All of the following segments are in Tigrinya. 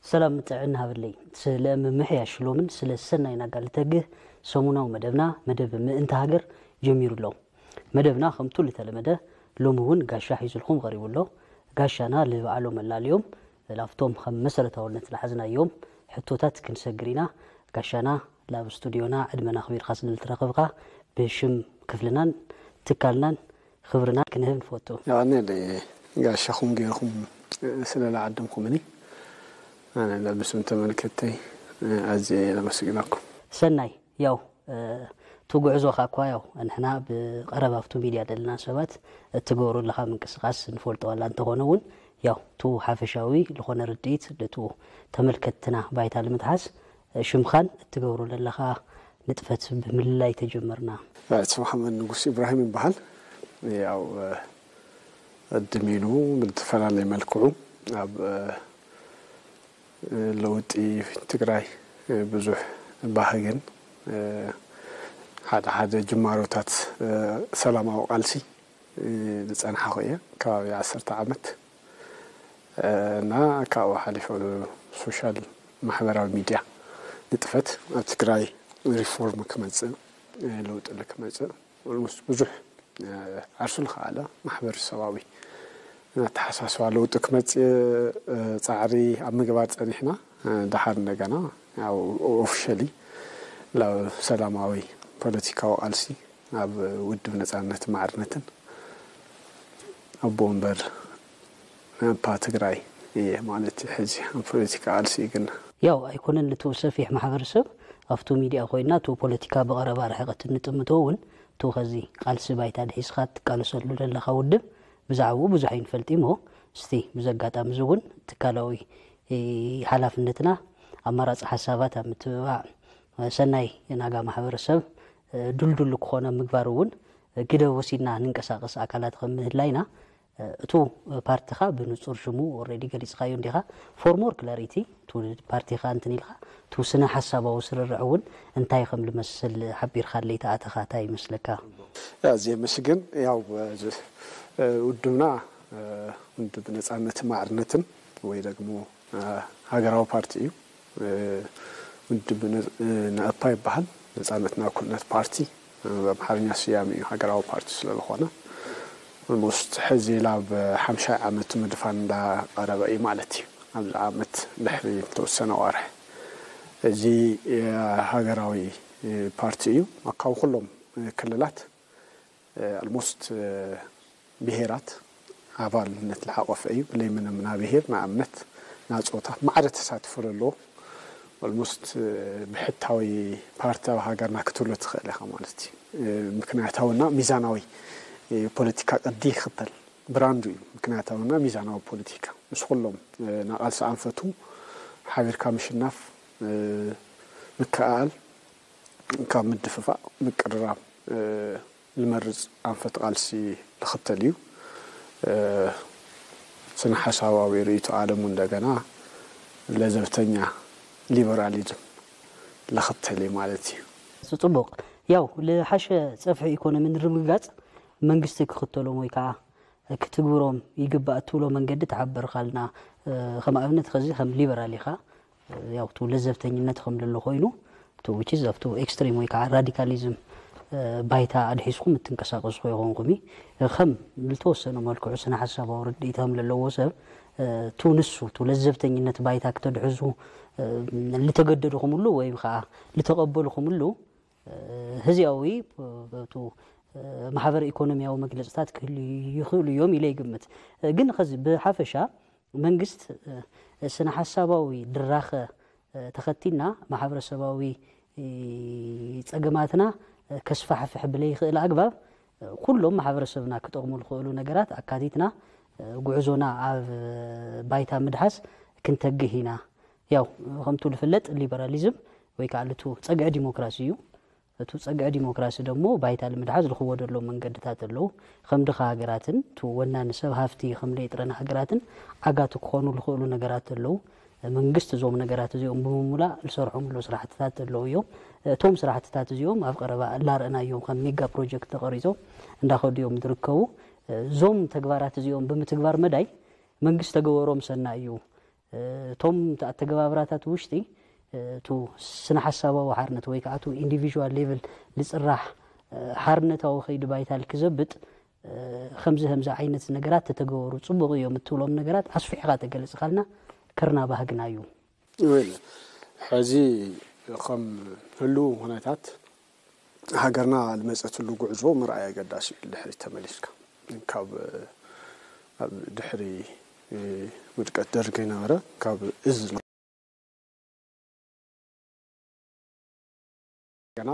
ሰላም ጥዕና ሃበለይ። ስለ ምምሕያሽ ሽሎምን ስለ ሰናይ ናጋ ልተግህ ሰሙናዊ መደብና፣ መደብ ምእንቲ ሃገር፣ ጀሚሩ ኣሎ። መደብና ከምቱ ልተለመደ ሎሚ እውን ጋሻ ሒዙልኩም ቀሪቡ ኣሎ። ጋሻና ልበዓሎም መላለዮም ላብቶም ከም መሰረታውነት ልሓዝናዮም ሕቶታት ክንሰግር ኢና። ጋሻና ላብ ስቱዲዮና ዕድመና ኣኽቢርካ ስለ ልትረኸብካ ብሽም ክፍልናን ትካልናን ክብርና ክንህብ ንፈቱ። የቐንየለይ ጋሻኹም ገይርኩም ስለ ልዓደምኩምኒ ኣነ ብስም ተመልከተይ ኣዝየ ለመስግነኩም። ሰናይ ያው እቲ ጉዕዞኻ እኳ ያው ንሕና ብቐረባ ኣብቱ ሚድያ ዘለና ሰባት እትገብሮ ኣለኻ ምንቅስቃስ ንፈልጦ ዋላ እንተኾነ እውን ያው ቱ ሓፈሻዊ ዝኾነ ርድኢት ልቱ ተመልከትና ባይታ ልምትሓዝ ሽምኻን እትገብሮ ለለኻ ንጥፈት ብምልላይ ተጀመርና። ስም ሓመድ ንጉስ ኢብራሂም ይበሃል። ያው ዕድሚሉ ብዝተፈላለየ መልክዑ ኣብ ለውጢ ትግራይ ብዙሕ ባህግን ሓደ ሓደ ጅማሮታት ሰላማዊ ቃልሲ ዝፀንሓኹ እየ። ከባቢ ዓሰርተ ዓመት እና ካብኡ ሓሊፈ ሶሻል ማሕበራዊ ሚድያ ንጥፈት ኣብ ትግራይ ሪፎርም ክመፅእ ለውጢ ክመፅእ ኦልሞስት ብዙሕ ዓርሱ ዝኸኣለ ማሕበረሰባዊ ኣተሓሳስባ ለውጢ ክመፅእ ፃዕሪ ኣብ ምግባር ፀኒሕና። ደሓር እንደገና ያው ኦፊሻሊ ናብ ሰላማዊ ፖለቲካዊ ቃልሲ ኣብ ውድብ ነፃነት ማዕርነትን ኣቦ ወንበር ነፓ ትግራይ እየ ማለት እዩ። ሕዚ ኣብ ፖለቲካ ቃልሲ ግን ያው ኣይኮነን ልቱ ሰፊሕ ማሕበረሰብ ኣብቱ ሚድያ ኮይና ቱ ፖለቲካ ብቐረባ ርሕቐት እንጥምቶ እውን ቱ ከዚ ቃልሲ ባይታ ድሒዝካ ትቃለሰሉ ዘለኻ ውድብ ብዛዕባኡ ብዙሕ ኣይንፈልጥ እሞ እስቲ ብዚ ኣጋጣሚ እዚ እውን ትካላዊ ሓላፍነትና ኣማራፂ ሓሳባት ኣብ ምትብባዕ ሰናይ ናጋ ማሕበረሰብ ድልዱል ክኾን ኣብ ምግባር እውን ግደ ወሲድና ንንቀሳቐስ ኣካላት ከም ምህላይና እቱ ፓርትኻ ብንፁር ሽሙ ኦሬዲ ገሊፅካዮ እንዲኻ for more clarity ቱ ፓርቲኻ እንትን ኢልካ ቱ ስነ ሓሳባዊ ስርርዕ እውን እንታይ ከም ልመስል ሓቢርካ ለይተኣተኻ እንታይ ይመስለካ? እዚየ ምስግን ያው ውድብና ውድብ ነፃነት ማዕርነትን ወይ ደግሞ ሃገራዊ ፓርቲ እዩ። ውድብ ነእፓ ይበሃል። ነፃነትና እኩልነት ፓርቲ ብኣምሓርኛ ስያሜ እዩ ሃገራዊ ፓርቲ ስለዝኾነ ኦልሞስት ሕዚ ላብ ሓምሻይ ዓመቱ ምድፋን እንዳቐረበ እዩ ማለት እዩ። ኣብዚ ዓመት ድሕሪ ዝተወሰነ ዋርሕ እዚ ሃገራዊ ፓርቲ እዩ። ካብ ኩሎም ክልላት ኦልሞስት ብሄራት ኣባልነት ዝሓቆፈ እዩ። ብለይ ምንም ና ብሄር፣ ና እምነት፣ ና ፆታ ማዕረ ተሳትፎ ዘለዎ ኦልሞስት ብሕታዊ ፓርቲ ኣብ ሃገርና ክትብሎ ትኽእል ኢኻ ማለት እዩ። ምክንያታዊና ሚዛናዊ ፖለቲካ ቅዲ ይኽተል ብራንዱ እዩ። ምክንያታዊና ሚዛናዊ ፖለቲካ ምስ ኩሎም ናቓልሲ ኣንፈቱ ሓቢርካ ምሽናፍ ምክኣል ካብ ምድፍፋእ ምቅርራብ ልመርጽ ኣንፈት ቃልሲ ልኽተል እዩ። ስነ ሓሳባዊ ርእይቶ ዓለሙ እንደገና ለዘብተኛ ሊበራሊዝም ልኽተል እዩ ማለት እዩ። ጽቡቕ ያው ልሓሸ ጸፍሒ ኢኮኖሚ ንርግጋጽ መንግስቲ ክኽተሎም ወይ ከዓ ክትግብሮም ይግባእ እትብሎ መንገዲ ተሓበርካልና። ከም ኣብነት ከዚ ከም ሊበራል ኢኻ ያው ቱ ለዘብተኝነት ከም ዘሎ ኮይኑ ቱ which is ኣብቱ ኤክስትሪም ወይ ከዓ ራዲካሊዝም ባይታ ኣድሒዝኩም እትንቀሳቀሱ ኮይኮንኩም ከም ልተወሰነ መልክዑ ስነ ሓሳባዊ ርድኢት ከም ለለዎ ሰብ ቱ ንሱ ቱ ለዘብተኝነት ባይታ ክተድሕዙ ልተገደድኩምሉ ወይ ከዓ ልተቐበልኩምሉ ህዝያዊ ቱ ማሕበረ ኢኮኖሚያዊ መግለፅታት ክህልዩ ይኽእሉ እዮም ኢለ ይግምት። ግን ኸዚ ብሓፈሻ መንግስት ስነ ሓሳባዊ ድራኸ ተኸቲልና ማሕበረሰባዊ ፀገማትና ከስፋሕፍሕ ብለይኽእል ኣግባብ ኩሎም ማሕበረሰብና ክጠቕሙ ዝኽእሉ ነገራት ኣካቲትና ጉዕዞና ኣብ ባይታ ምድሓስ ክንተግህ ኢና። ያው ከምቱ ዝፍለጥ ሊበራሊዝም ወይ ከዓ ልቱ ፀግዒ ዲሞክራሲ እዩ። እቱ ጸግዒ ዲሞክራሲ ደሞ ባይታ ልምድሓዝ ልኽወደሎም መንገድታት ኣለዉ። ኸም ድኻ ሃገራትን ቱ ወናኒ ሰብ ሃፍቲ ኸም ለይጥረና ሃገራትን ዓጋቲ ክኾኑ ልኽእሉ ነገራት ኣለዉ። መንግስት እዞም ነገራት እዚኦም ብምሙላእ ልሰርሖም ኣሎ ስራሕትታት ኣለዉ እዮም። እቶም ስራሕትታት እዚኦም ኣብ ቀረባ እላርአናዮም ኸም ሜጋ ፕሮጀክት ተቐሪጾም እንዳኸዱ እዮም ዝርከቡ። እዞም ተግባራት እዚኦም ብምትግባር መዳይ መንግስት ተገበሮም ሰና እዩ። እቶም ኣተገባብራታት ውሽጢ እቱ ስነ ሓሳባዊ ሓርነት ወይ ከዓ እቱ ኢንዲቪዥዋል ሌቭል ዝፅራሕ ሓርነታዊ ከይዲ ባይታ ክዘብጥ ከምዚ ከምዚ ዓይነት ነገራት ተተገበሩ ፅቡቕ እዮም እትብሎም ነገራት ኣስፊሕካ ተገልፅካልና ክርና ባህግና እዩ። ወል ሕዚ ከም ህልው ኩነታት ሃገርና ዝመፀትሉ ጉዕዞ ምርኣይ ኣገዳሲ እዩ። ድሕሪ ተመሊስካ ካብ ኣብ ድሕሪ ውድቀት ደርግ ነበረ ካብ እዝ ገና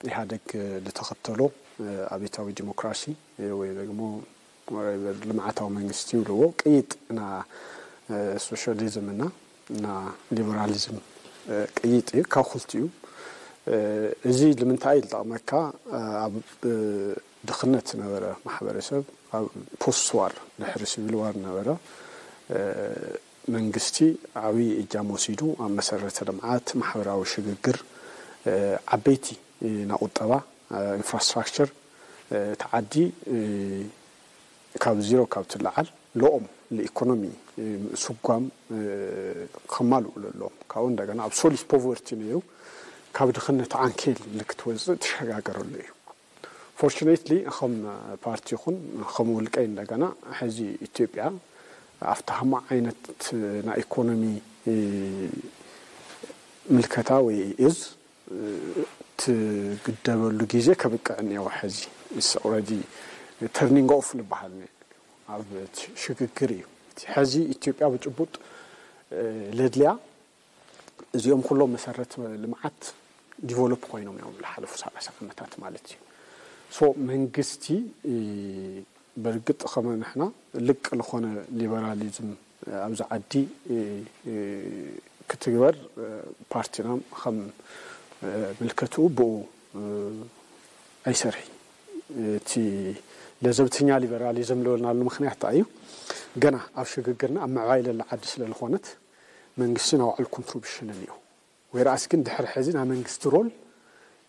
ኢህኣደግ ዝተኸተሎ ኣብዮታዊ ዲሞክራሲ ወይ ደግሞ ልምዓታዊ መንግስቲ ይብልዎ ቅይጥ ና ሶሻሊዝም እና ና ሊበራሊዝም ቅይጥ እዩ ካብ ክልቲኡ። እዚ ንምንታይ ዝጠቕመካ ኣብ ድኽነት ዝነበረ ማሕበረሰብ ኣብ ፖስት ዋር ድሕሪ ሲቪል ዋር ነበረ መንግስቲ ዓብዪ እጃም ወሲዱ ኣብ መሰረተ ልምዓት ማሕበራዊ ሽግግር ዓበይቲ ና ቁጠባ ኢንፍራስትራክቸር እቲ ዓዲ ካብ ዚሮ ካብ ትለዓል ለኦም ንኢኮኖሚ ስጓም ከማልኡ ለለዎም ካብኡ እንደገና ኣብ ሶሊስ ፖቨርቲ ነይሩ ካብ ድኽነት ዓንኬል ንክትወፅእ ትሸጋገረሉ እዩ። ፎርቹኔትሊ ከም ፓርቲ ይኹን ከም ውልቀይ እንደገና ሕዚ ኢትዮጵያ ኣብቲ ሃማ ዓይነት ናይ ኢኮኖሚ ምልከታ ወይ እዝ ትግደበሉ ግዜ ከብቅዕ እኒኦ። ሕዚ ኦረዲ ተርኒንግ ኦፍ ዝበሃል ኣብ ሽግግር እዩ። ሕዚ ኢትዮጵያ ብጭቡጥ ለድልያ እዚኦም ኩሎም መሰረት ልምዓት ዲቨሎፕ ኮይኖም እዮም ዝሓለፉ ሰላሳ ዓመታት ማለት እዩ። ሶ መንግስቲ በርግጥ ከመ ንሕና ልቅ ዝኾነ ሊበራሊዝም ኣብዚ ዓዲ ክትግበር ፓርቲና ከም ምልከትኡ ብኡ ኣይሰርሒ። እቲ ለዘብተኛ ሊበራሊዝም ልበልናሉ ምክንያት እንታይ እዩ? ገና ኣብ ሽግግርና ኣብ ምዕባይ ለላ ዓዲ ስለዝኾነት መንግስቲ ናይ ባዕሉ ኮንትሪቢሽን እኒኦ። ወይረኣስ ግን ድሕሪ ሕዚ ናይ መንግስቲ ሮል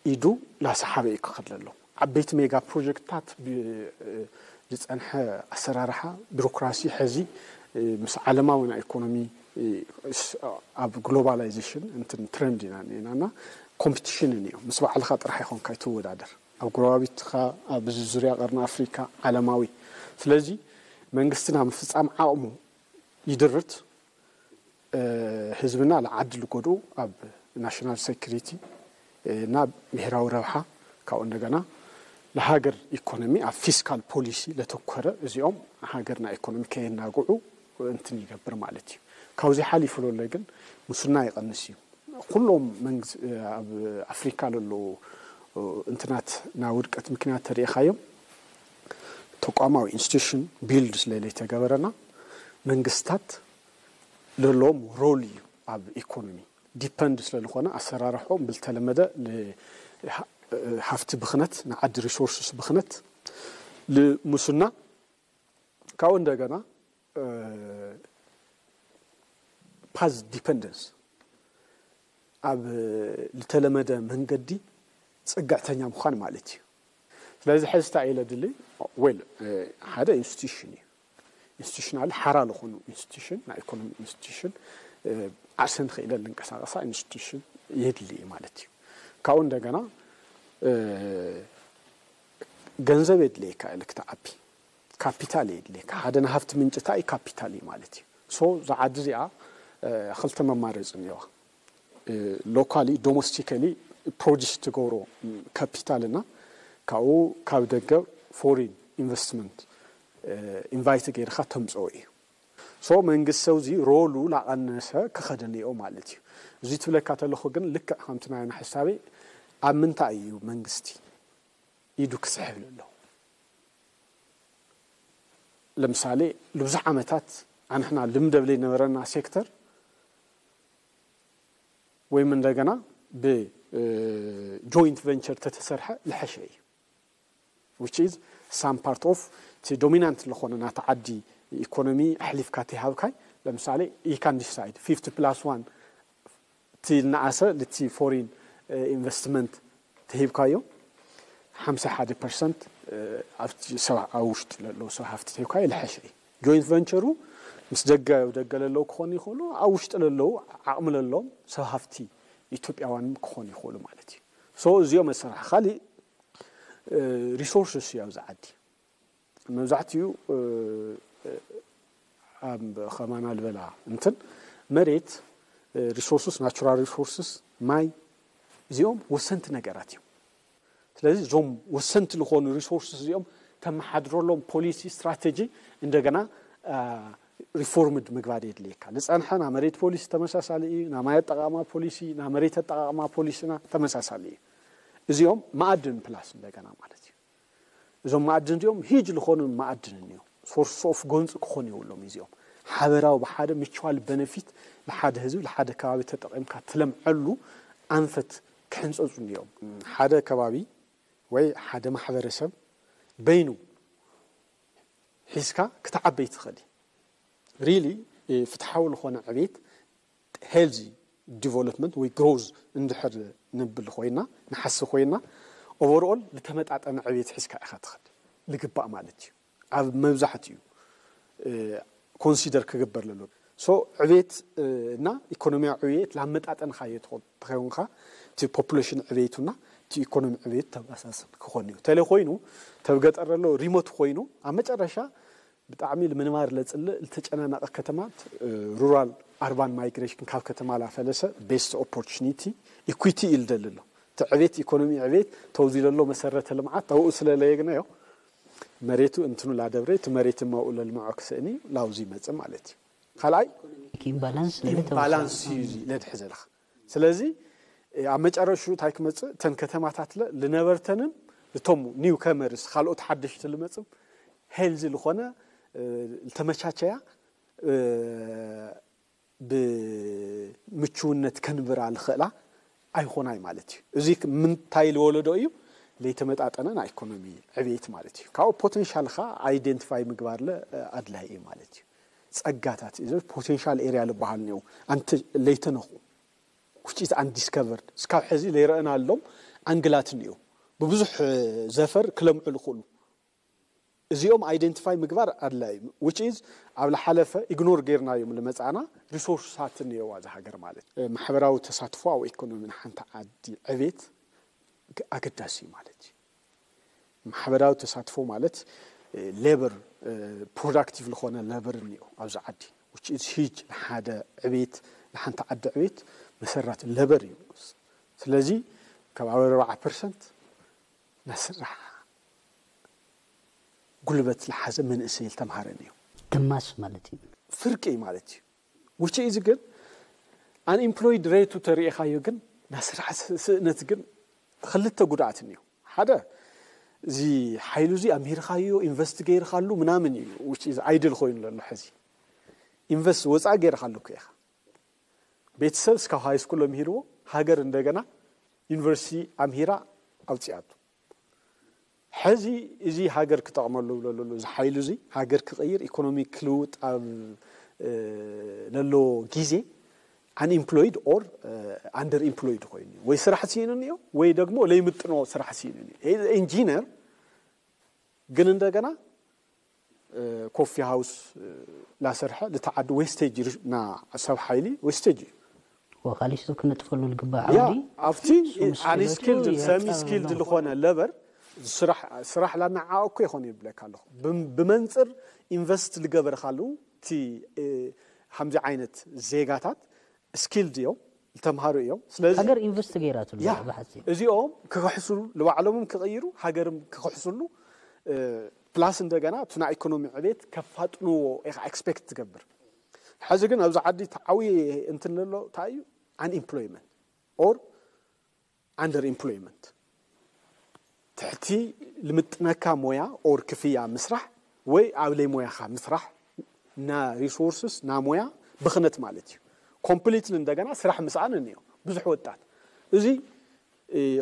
ኢዱ ላሰሓበ እዩ ክኸድ ዘሎ። ዓበይቲ ሜጋ ፕሮጀክትታት ዝፀንሐ ኣሰራርሓ ቢሮክራሲ ሕዚ ምስ ዓለማዊ ናይ ኢኮኖሚ ኣብ ግሎባላይዜሽን እንትን ትረንድ ኢና ኒና እና ኮምፒቲሽን እኒኦ። ምስ ባዕልኻ ጥራሕ ይኾንካ ይትወዳደር ኣብ ጎረባቢትኻ ኣብዚ ዙርያ ቀርኒ ኣፍሪካ ዓለማዊ። ስለዚ መንግስትና ምፍፃም ዓቕሙ ይድርት ህዝብና ለዓዲ ልጎድኡ ኣብ ናሽናል ሴኩሪቲ እና ብሄራዊ ረብሓ ካብኡ እንደገና ለሃገር ኢኮኖሚ ኣብ ፊስካል ፖሊሲ ለተኮረ እዚኦም ሃገርና ኢኮኖሚ ከየናግዑ እንትን ይገብር ማለት እዩ። ካብዚ ሓሊፉ ለሎ ግን ሙስና ይቐንስ እዩ። ኩሎም መንግስ ኣብ ኣፍሪካ ለለዉ እንትናት ና ውድቀት ምክንያት ተሪኢኻዮም ተቋማዊ ኢንስቲቱሽን ቢልድ ስለለይተገበረና መንግስታት ለለዎም ሮል እዩ ኣብ ኢኮኖሚ ዲፐንድ ስለዝኾነ ኣሰራርሖም ብልተለመደ ሃፍቲ ብክነት ንዓዲ ሪሶርስስ ብክነት ልሙስና ካብኡ እንደገና ፓዝ ዲፐንደንስ ኣብ ዝተለመደ መንገዲ ፅግዕተኛ ምዃን ማለት እዩ። ስለዚ ሕዚ እንታይ ኢለ ድሊ ዌል ሓደ ኢንስቲቱሽን እዩ። ኢንስቲቱሽናሊ ሓራ ዝኾኑ ኢንስቲቱሽን ናይ ኢኮኖሚ ኢንስቲቱሽን ዓርሰን ክኢለ ልንቀሳቀሳ ኢንስቲቱሽን የድሊ እዩ ማለት እዩ። ካብኡ እንደገና ገንዘብ የድልየካ ኢለ ክትዓቢ ካፒታል የድልየካ ሓደ ንሃፍቲ ምንጭታ እዩ ካፒታል እዩ ማለት እዩ። ሶ ዝዓዲ እዚኣ ክልተ መማረፂ እኒዋ ሎካሊ ዶሞስቲካሊ ፕሮዲስ ትገብሮ ካፒታል እና ካብኡ ካብ ደገ ፎሪን ኢንቨስትመንት ኢንቫይት ገይርካ ተምፅኦ እዩ። ሶ መንግስቲ ሰው እዚ ሮሉ ላቀነሰ ክኸደንዮ ማለት እዩ። እዚ ትብለካ ተለኹ ግን ልክዕ ከምቲ ናይ ሓሳበይ ኣብ ምንታይ እዩ መንግስቲ ኢዱ ክስሕብ ለሎ? ለምሳሌ ንብዙሕ ዓመታት ኣንሕና ልምደብ ዘይነበረና ሴክተር ወይም እንደገና ብጆይንት ቨንቸር ተተሰርሐ ልሐሸ እዩ። Which is some part of እቲ ዶሚናንት ዝኾነ ናቲ ዓዲ ኢኮኖሚ ኣሕሊፍካ ተይሃብካይ ለምሳሌ you can decide fifty plus one እቲ ልነኣሰ ልቲ ፎሪን ኢንቨስትመንት ተሂብካዮ ሓምሳ ሓደ ፐርሰንት ኣብቲ ሰብዓ ኣብ ውሽጢ ለለዉ ሰብ ሃፍቲ ተሂብካዮ ልሐሸ እዩ። ጆይንት ቨንቸሩ ምስ ደገ ደገ ለለው ክኾኑ ይኽእሉ፣ ኣብ ውሽጢ ለለው ዓቕሚ ለለዎም ሰብ ሃፍቲ ኢትዮጵያውያን ክኾኑ ይኽእሉ ማለት እዩ። ሶ እዚኦም መሰራሕ ካሊእ ሪሶርስስ እዩ ኣብዚ ዓዲ መብዛሕትኡ ኣብ ከማና ልበላ እንትን መሬት ሪሶርስስ ናቹራል ሪሶርስስ ማይ እዚኦም ወሰንቲ ነገራት እዮም። ስለዚ እዞም ወሰንቲ ዝኾኑ ሪሶርስስ እዚኦም ተመሓድረሎም ፖሊሲ ስትራቴጂ እንደገና ሪፎርምድ ምግባር የድልየካ። ዝፀንሐ ናይ መሬት ፖሊሲ ተመሳሳሊ እዩ። ናይ ማይ ኣጠቃቅማ ፖሊሲ፣ ናይ መሬት ኣጠቃቅማ ፖሊሲና ተመሳሳሊ እዩ። እዚኦም ማዕድን ፕላስ እንደገና ማለት እዩ። እዞም ማዕድን እዚኦም ሂጅ ዝኾኑ ማዕድን እዮም። ሶርስ ኦፍ ጎንፂ ክኾኑ የብሎም እዚኦም። ሓበራዊ ብሓደ ሚቹዋል በነፊት ንሓደ ህዝቢ ንሓደ ከባቢ ተጠቂምካ ትለምዐሉ ኣንፈት ክሕንፀፁ እዮም። ሓደ ከባቢ ወይ ሓደ ማሕበረሰብ በይኑ ሒዝካ ክትዓበይ ትኽእል። ሪሊ ፍትሓዊ ዝኾነ ዕቤት ሄልዚ ዲቨሎፕመንት ወይ ግሮዝ እንድሕር ንብል ኮይና ንሓስብ ኮይና ኦቨርኦል ዝተመጣጠነ ዕቤት ሒዝካ ኢኻ ትኸድ ልግባእ ማለት እዩ። ኣብ መብዛሕትኡ ኮንሲደር ክግበር ለሎ ሶ ዕቤት እና ኢኮኖሚያዊ ዕቤት ላመጣጠንካዮ ተኸውንካ እቲ ፖፑሌሽን ዕቤቱና እቲ ኢኮኖሚ ዕቤት ተመሳሰል ክኾን እዩ። ተለ ኮይኑ ተብ ገጠር ዘሎ ሪሞት ኮይኑ ኣብ መጨረሻ ብጣዕሚ ንምንባር ለፅልእ ልተጨናነቀ ከተማት ሩራል ኣርባን ማይግሬሽን ካብ ከተማ ላፈለሰ ቤስት ኦፖርቹኒቲ ኢኩዊቲ ኢልደልሎ ትዕቤት ኢኮኖሚ ዕቤት ተውዚ ለሎ መሰረተ ልምዓት ተውኡ ስለለየግነዮ መሬቱ እንትኑ ላደብረ እቲ መሬት ማኡ ለልምዖ ክስእኒ ላውዚ ይመፅእ ማለት እዩ። ካልኣይ ኢምባላንስ ኢምባላንስ እዩ እዚ ለድሒ ዘለኻ። ስለዚ ኣብ መጨረሹ እንታይ ክመፅእ እተን ከተማታት ለ ልነበርተንን እቶም ኒው ከመርስ ካልኦት ሓደሽቲ ልመፅም ሄልዚ ዝኾነ ልተመቻቸያ ብምችውነት ከንብራ ልኽእላ ኣይኾናይ ማለት እዩ። እዚ ምንታይ ልወለዶ እዩ? ለይተመጣጠነ ናይ ኢኮኖሚ ዕብየት ማለት እዩ። ካብኡ ፖቴንሻልካ ኣይደንቲፋይ ምግባር ለ ኣድላይ እዩ ማለት እዩ። ጸጋታት እዚ ፖቴንሻል ኤሪያ ልበሃል እኒኦ ኣንተ ለይተነኹ which is undiscovered እስካብ ሕዚ ለይረአና ኣሎም ኣንግላት እኒኦ ብብዙሕ ዘፈር ክለምዑ ልኽእሉ እዚኦም ኣይደንቲፋይ ምግባር ኣድላይ እዩ። Which is ኣብ ልሓለፈ ኢግኖር ጌርናዮም ልመፃና ሪሶርስሳት እኒኦዋ እዛ ሃገር ማለት እዩ። ማሕበራዊ ተሳትፎ ኣብ ኢኮኖሚ ንሓንቲ ዓዲ ዕቤት ኣገዳሲ እዩ ማለት እዩ። ማሕበራዊ ተሳትፎ ማለት ሌበር ፕሮዳክቲቭ ዝኾነ ሌበር እኒኦ ኣብዚ ዓዲ which is huge ንሓደ ዕቤት ንሓንቲ ዓዲ ዕቤት መሰራት ሌበር እዩ። ስለዚ ካብ ኣርባዓ ፐርሰንት ናይ ስራሕ ጉልበት ዝሓዘ መንእሰይ ዝተምሃረ እኒኦ። ግማሽ ማለት እዩ። ፍርቂ ማለት እዩ። Which is ግን ኣንኢምፕሎይድ ሬቱ ተሪኢኻዮ ግን ናይ ስራሕ ስእነት ግን ክልተ ጉድኣት እኒኦ። ሓደ እዚ ሓይሉ እዚ ኣምሂርካዮ ኢንቨስት ገይርካሉ ምናምን እዩ which is ኣይድል ኮይኑ ዘሎ ሕዚ ኢንቨስት ወፃኢ ገይርካሉ እኮ ኢኻ ቤተሰብ እስካብ ሃይ ስኩል ኣምሂርዎ ሃገር እንደገና ዩኒቨርሲቲ ኣምሂራ ኣውፅኣቱ። ሕዚ እዚ ሃገር ክጠቕመሉ ብለሉ እዚ ሓይሉ እዚ ሃገር ክቕይር ኢኮኖሚ ክልውጥ ኣብ ለሎ ግዜ ኣንኢምፕሎይድ ኦር ኣንደር ኢምፕሎይድ ኮይኑ ወይ ስራሕ ስኢኑ እኒኦ ወይ ደግሞ ለይምጥኖ ስራሕ ስኢኑ እኒኦ። ኢንጂነር ግን እንደገና ኮፊ ሃውስ ላሰርሐ ልተዓዲ ዌስቴጅ ና ሰብ ሓይሊ ዌስቴጅ እዩ። ወካሊሱ ክነጥፈሉ ልግባእ ያ ዓውዲ ኣብቲ ኣንስኪልድ ሰሚ ስኪልድ ዝኾነ ለበር ስራሕ ላናዓኦ እኮ ይኾን ይብለካ ኣለኹ። ብመንፅር ኢንቨስት ልገበርካሉ እቲ ከምዚ ዓይነት ዜጋታት ስኪልድ እዮም ዝተምሃሩ እዮም። ስለዚ ሃገር ኢንቨስት ገይራትሉ ያ ብሓፂ እዚኦም ክክሕስሉ ንባዕሎምም ክቕይሩ ሃገርም ክክሕስሉ ፕላስ እንደገና እቲ ናይ ኢኮኖሚ ዕቤት ከፋጥንዎ ኢኻ ኤክስፔክት ትገብር። ሕዚ ግን ኣብዚ ዓዲ ተዓውየ እንትን ዘሎ እንታይ እዩ ኣንኢምፕሎይመንት ኦር ኣንደር ኢምፕሎይመንት ትሕቲ ልምጥነካ ሞያ ኦር ክፍያ ምስራሕ ወይ ኣብ ለይ ሞያኻ ምስራሕ ና ሪሶርስስ ና ሞያ ብኽነት ማለት እዩ። ኮምፕሊትሊ እንደገና ስራሕ ምስኣን እኒኦ ብዙሕ ወጣት እዚ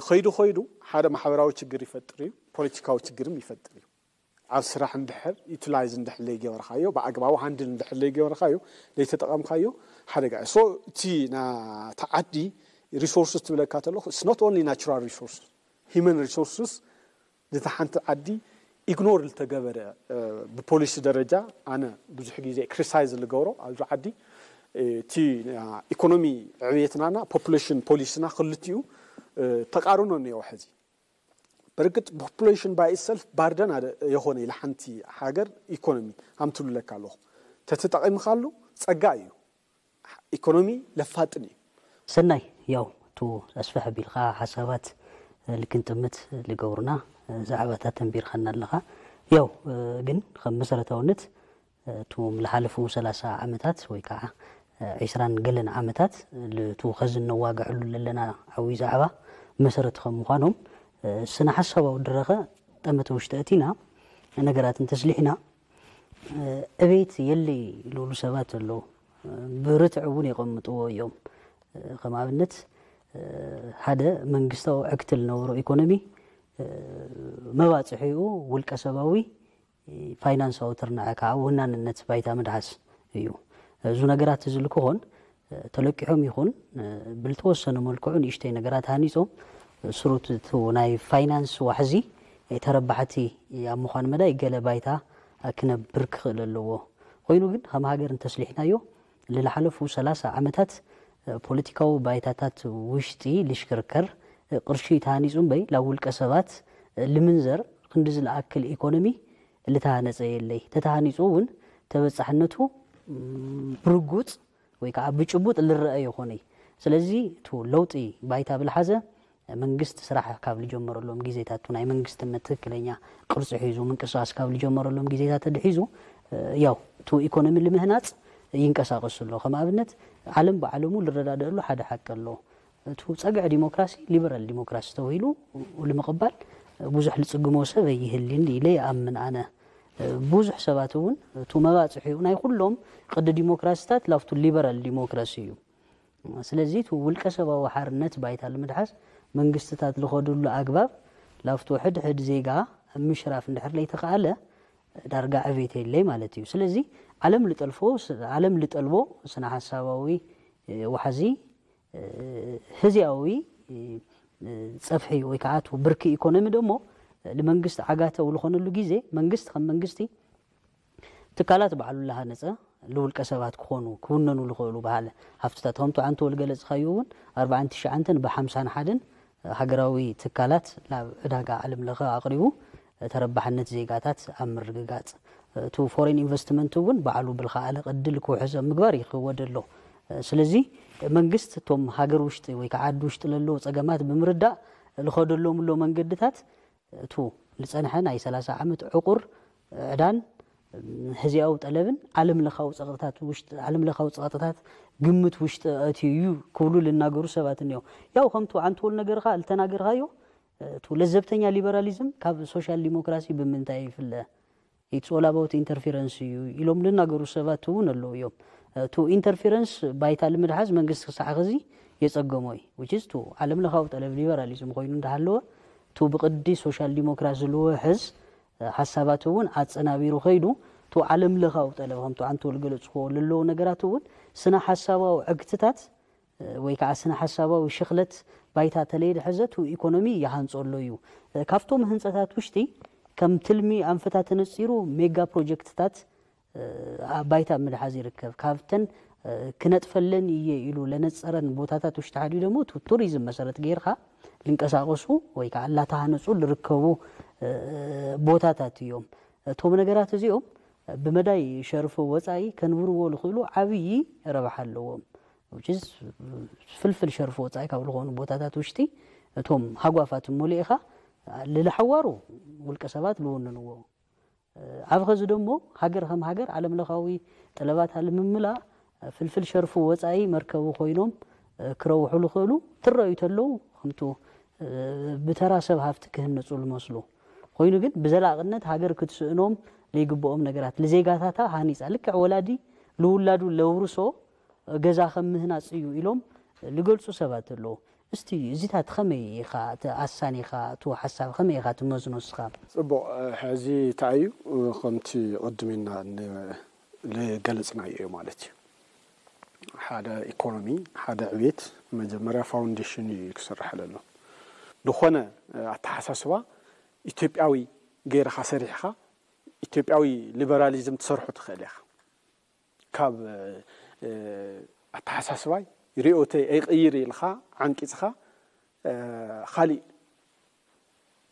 ኸይዱ ኸይዱ ሓደ ማሕበራዊ ችግር ይፈጥር እዩ፣ ፖለቲካዊ ችግርም ይፈጥር እዩ። ኣብ ስራሕ እንድሕር ዩቲላይዝ እንድሕር ለይገበርካዮ ብኣግባቡ ሃንድል እንድሕር ለይገበርካዮ ለይተጠቐምካዮ ሓደጋ እዩ። ሶ እቲ ናታ ዓዲ ሪሶርስስ ትብለካ ተለኹ it's not only natural resources human resources ነታ ሓንቲ ዓዲ ኢግኖር ዝተገበረ ብፖሊሲ ደረጃ ኣነ ብዙሕ ግዜ ክሪቲሳይዝ ዝገብሮ ኣብዚ ዓዲ እቲ ኢኮኖሚ ዕብየትናና ፖፑሌሽን ፖሊሲና ክልቲኡ ተቃርኖ እኒኦ። ሕዚ በርግጥ ፖፑሌሽን ባይ ኢትሰልፍ ባርደን የኾነ ኢለ ሓንቲ ሃገር ኢኮኖሚ ሃምትሉለካ ኣለኹ። ተትጠቂምካሉ ጸጋ እዩ። ኢኮኖሚ ለፋጥን እዩ። ሰናይ ያው ቱ ኣስፍሕ ቢልካ ሓሳባት ልክንጥምት ልገብሩና ዛዕባታት ተንቢርካና ኣለኻ። ያው ግን ከም መሰረታውነት እቱም ዝሓለፉ ሰላሳ ዓመታት ወይ ከዓ ዒስራን ገለን ዓመታት እቱ ኸዚ እነዋግዐሉ ዘለና ዓብዪ ዛዕባ መሰረት ከም ምዃኖም ስነ ሓሳባዊ ድረኸ ጠመተ ውሽጢ እቲና ነገራት እንተስሊሕና ዕቤት የለይ ዝብሉ ሰባት ኣለዉ። ብርትዕ እውን የቐምጥዎ እዮም። ከም ኣብነት ሓደ መንግስታዊ ዕግትል ዝነበሮ ኢኮኖሚ መባፅሒኡ ውልቀ ሰባዊ ፋይናንሳዊ ትርናዐ ከዓ ወናንነት ባይታ ምድሓስ እዩ። እዙ ነገራት እዚ ልክኾን ተለቂሖም ይኹን ብልተወሰነ መልክዑ ንእሽተይ ነገራት ሃኒፆም ስሩት ናይ ፋይናንስ ዋሕዚ ተረባሕቲ ኣብ ምዃን መዳይ ገለ ባይታ ክነብር ክኽእል ኣለዎ። ኮይኑ ግን ከም ሃገር እንተስሊሕናዮ ልዝሓለፉ ሰላሳ ዓመታት ፖለቲካዊ ባይታታት ውሽጢ ልሽክርከር ቅርሺ ተሃኒፁ እምበይ ላብ ውልቀ ሰባት ልምንዘር ክንዲ ዝለኣክል ኢኮኖሚ ልተሃነፀ የለይ። ተተሃኒፁ እውን ተበፃሕነቱ ብርጉፅ ወይ ከዓ ብጭቡጥ ልረአ ይኾነይ። ስለዚ እቲ ለውጢ ባይታ ብልሓዘ መንግስት ስራሕ ካብ ልጀመረሎም ግዜታት ናይ መንግስትነት ትክክለኛ ቅርፂ ሒዙ ምንቅስቃስ ካብ ልጀመረሎም ግዜታት ድሒዙ ያው እቲ ኢኮኖሚ ልምህናፅ ይንቀሳቀሱ ኣሎ። ከም ኣብነት ዓለም ብዓለሙ ልረዳደእሉ ሓደ ሓቂ ኣሎ። እቲ ፀግዒ ዲሞክራሲ ሊበራል ዲሞክራሲ ተባሂሉ ንምቕባል ብዙሕ ልፅግሞ ሰብ ኣይህልን ኢለ ይኣምን ኣነ። ብዙሕ ሰባት እውን እቲ መባፅሒኡ ናይ ኩሎም ቅዲ ዲሞክራሲታት ላፍቱ ሊበራል ዲሞክራሲ እዩ። ስለዚ እቲ ውልቀ ሰባዊ ሓርነት ባይታ ልምድሓዝ መንግስትታት ልኸዱሉ ኣግባብ ላፍቱ ሕድ ሕድ ዜጋ ምሽራፍ እንድሕር ለይተኸኣለ ዳርጋ ዕቤት የለይ ማለት እዩ። ስለዚ ዓለም ልጠልፎ ዓለም ልጠልቦ ስነ ሓሳባዊ ዋሕዚ ህዝያዊ ፀፍሒ ወይ ከዓ እቲ ብርኪ ኢኮኖሚ ደሞ ንመንግስት ዓጋተ ዝኮነሉ ግዜ መንግስት ከም መንግስቲ ትካላት ባዕሉ ላሃነፀ ልውልቀ ሰባት ክኾኑ ክውነኑ ልኽእሉ በሃለ ሃፍትታት ከምቱ ዓንተወል ገለፅካዮ እውን ኣርባዓን ትሽዓንተን ብሓምሳን ሓደን ሃገራዊ ትካላት ናብ ዕዳጋ ዓለም ለኸ ኣቕሪቡ ተረባሕነት ዜጋታት ኣብ ምርግጋፅ እቲ ፎሬን ኢንቨስትመንት እውን ባዕሉ ብልኸኣለ ቅዲ ልክውሕዝ ኣብ ምግባር ይኽወደ ኣሎ። ስለዚ መንግስት እቶም ሃገር ውሽጢ ወይ ከዓ ዓዲ ውሽጢ ለለዎ ፀገማት ብምርዳእ ልኸደሎም ኣሎ መንገድታት እቱ ልፀንሐ ናይ ሰላሳ ዓመት ዕቁር ዕዳን ህዝያዊ ጠለብን ዓለም ለኻዊ ፀቕጥታት ውሽጢ ዓለም ለኻዊ ፀቕጥታት ግምት ውሽጢ ኣትዩ እዩ ክብሉ ልናገሩ ሰባት እኒኦ። ያው ከምቱ ዓንተወል ነገርካ ልተናገርካዮ እቱ ለዘብተኛ ሊበራሊዝም ካብ ሶሻል ዲሞክራሲ ብምንታይ ይፍለ? It's all about interference እዩ ኢሎም ልናገሩ ሰባት እውን ኣለዉ እዮም። እቱ ኢንተርፌረንስ ባይታ ልምድሓዝ መንግስቲ ክሳዕ ኸዚ የፀገሞ እዩ። Which is to ዓለም ለኻዊ ጠለብ ሊበራሊዝም ኮይኑ እንዳሃለወ እቱ ብቅዲ ሶሻል ዲሞክራሲ ልውሕዝ ሓሳባት እውን ኣፀናቢሩ ከይዱ እቱ ዓለም ለኻዊ ጠለብ ከምቱ ዓንተወል ገለፅክዎ ለለዉ ነገራት እውን ስነ ሓሳባዊ ዕግትታት ወይ ከዓ ስነ ሓሳባዊ ሽኽለት ባይታ ተለይድሐዘ እቱ ኢኮኖሚ ይሃንፆ ኣሎ እዩ። ካብቶም ህንፀታት ውሽጢ ከም ትልሚ ኣንፈታ ተነፂሩ ሜጋ ፕሮጀክትታት ኣብ ባይታ ምድሓዝ ይርከብ። ካብተን ክነጥፈለን እየ ኢሉ ለነፀረን ቦታታት ውሽጢ ሓዲኡ ደሞ እቱ ቱሪዝም መሰረት ገይርካ ልንቀሳቀሱ ወይ ከዓ ላተሃነፁ ልርከቡ ቦታታት እዮም። እቶም ነገራት እዚኦም ብመዳይ ሸርፊ ወፃኢ ከንብርዎ ልኽእሉ ዓብዪ ረብሓ ኣለዎም። Which is ፍልፍል ሸርፊ ወፃኢ ካብ ዝኾኑ ቦታታት ውሽጢ እቶም ሃጓፋት እሞ ልኢኻ ልልሓዋሩ ውልቀ ሰባት ልውንንዎ ኣብ ኸዚ ደሞ ሃገር ከም ሃገር ዓለም ለኻዊ ጠለባታ ልምምላእ ፍልፍል ሸርፊ ወፃኢ መርከቢ ኮይኖም ክረውሑ ልኽእሉ ትረዩ ተለዉ ከምቱ ብተራ ሰብ ሃፍቲ ክህነፁ ልመስሉ ኮይኑ ግን ብዘላቕነት ሃገር ክትስእኖም ለይግብኦም ነገራት ልዜጋታታ ሃኒፃ ልክዕ ወላዲ ልውላዱ ለውርሶ ገዛ ከም ምህናፅ እዩ ኢሎም ልገልፁ ሰባት ኣለዉ። እስቲ እዚታት ከመይ ኢኻ ኣሳኒኻ እቲ ሓሳብ ከመይ ኢኻ ትመዝኖ እስኻ? ፅቡቕ ሕዚ እንታይ እዩ ከምቲ ቅድም ኢልና ልገለፅናዮ እዩ ማለት እዩ። ሓደ ኢኮኖሚ ሓደ ዕቤት መጀመርያ ፋውንዴሽን እዩ ክስራሕ ለሎ ዝኾነ ኣተሓሳስባ ኢትዮጵያዊ ገይርኻ ሰሪሕኻ ኢትዮጵያዊ ሊበራሊዝም ትሰርሑ ትኽእል ኢኻ። ካብ ኣተሓሳስባይ ርኦተይ ኣይቅይር ኢልካ ዓንቂፅኻ ካሊእ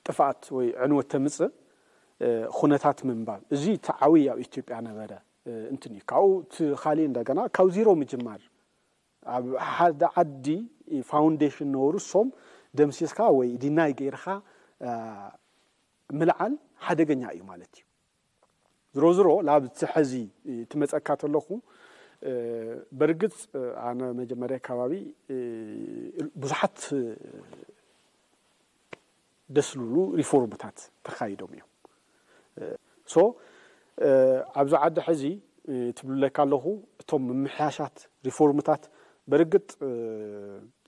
ጥፍኣት ወይ ዕንወት ተምፅእ ኩነታት ምንባብ፣ እዚ እቲ ዓብዪ ኣብ ኢትዮጵያ ነበረ። እንትን እዩ ካብኡ እቲ ካሊእ እንደገና ካብ ዚሮ ምጅማር፣ ኣብ ሓደ ዓዲ ፋውንዴሽን ነበሩ እሶም ደምሲስካ ወይ ዲናይ ገይርካ ምልዓል ሓደገኛ እዩ ማለት እዩ። ዝሮ ዝሮ ላብ እቲ ሕዚ ትመፀካ ተለኹ፣ በርግፅ ኣነ መጀመርያ ከባቢ ብዙሓት ደስ ዝብሉ ሪፎርምታት ተኻይዶም እዮም። ሶ ኣብዚ ዓዲ ሕዚ ትብለካ ኣለኹ፣ እቶም ምምሕያሻት ሪፎርምታት በርግጥ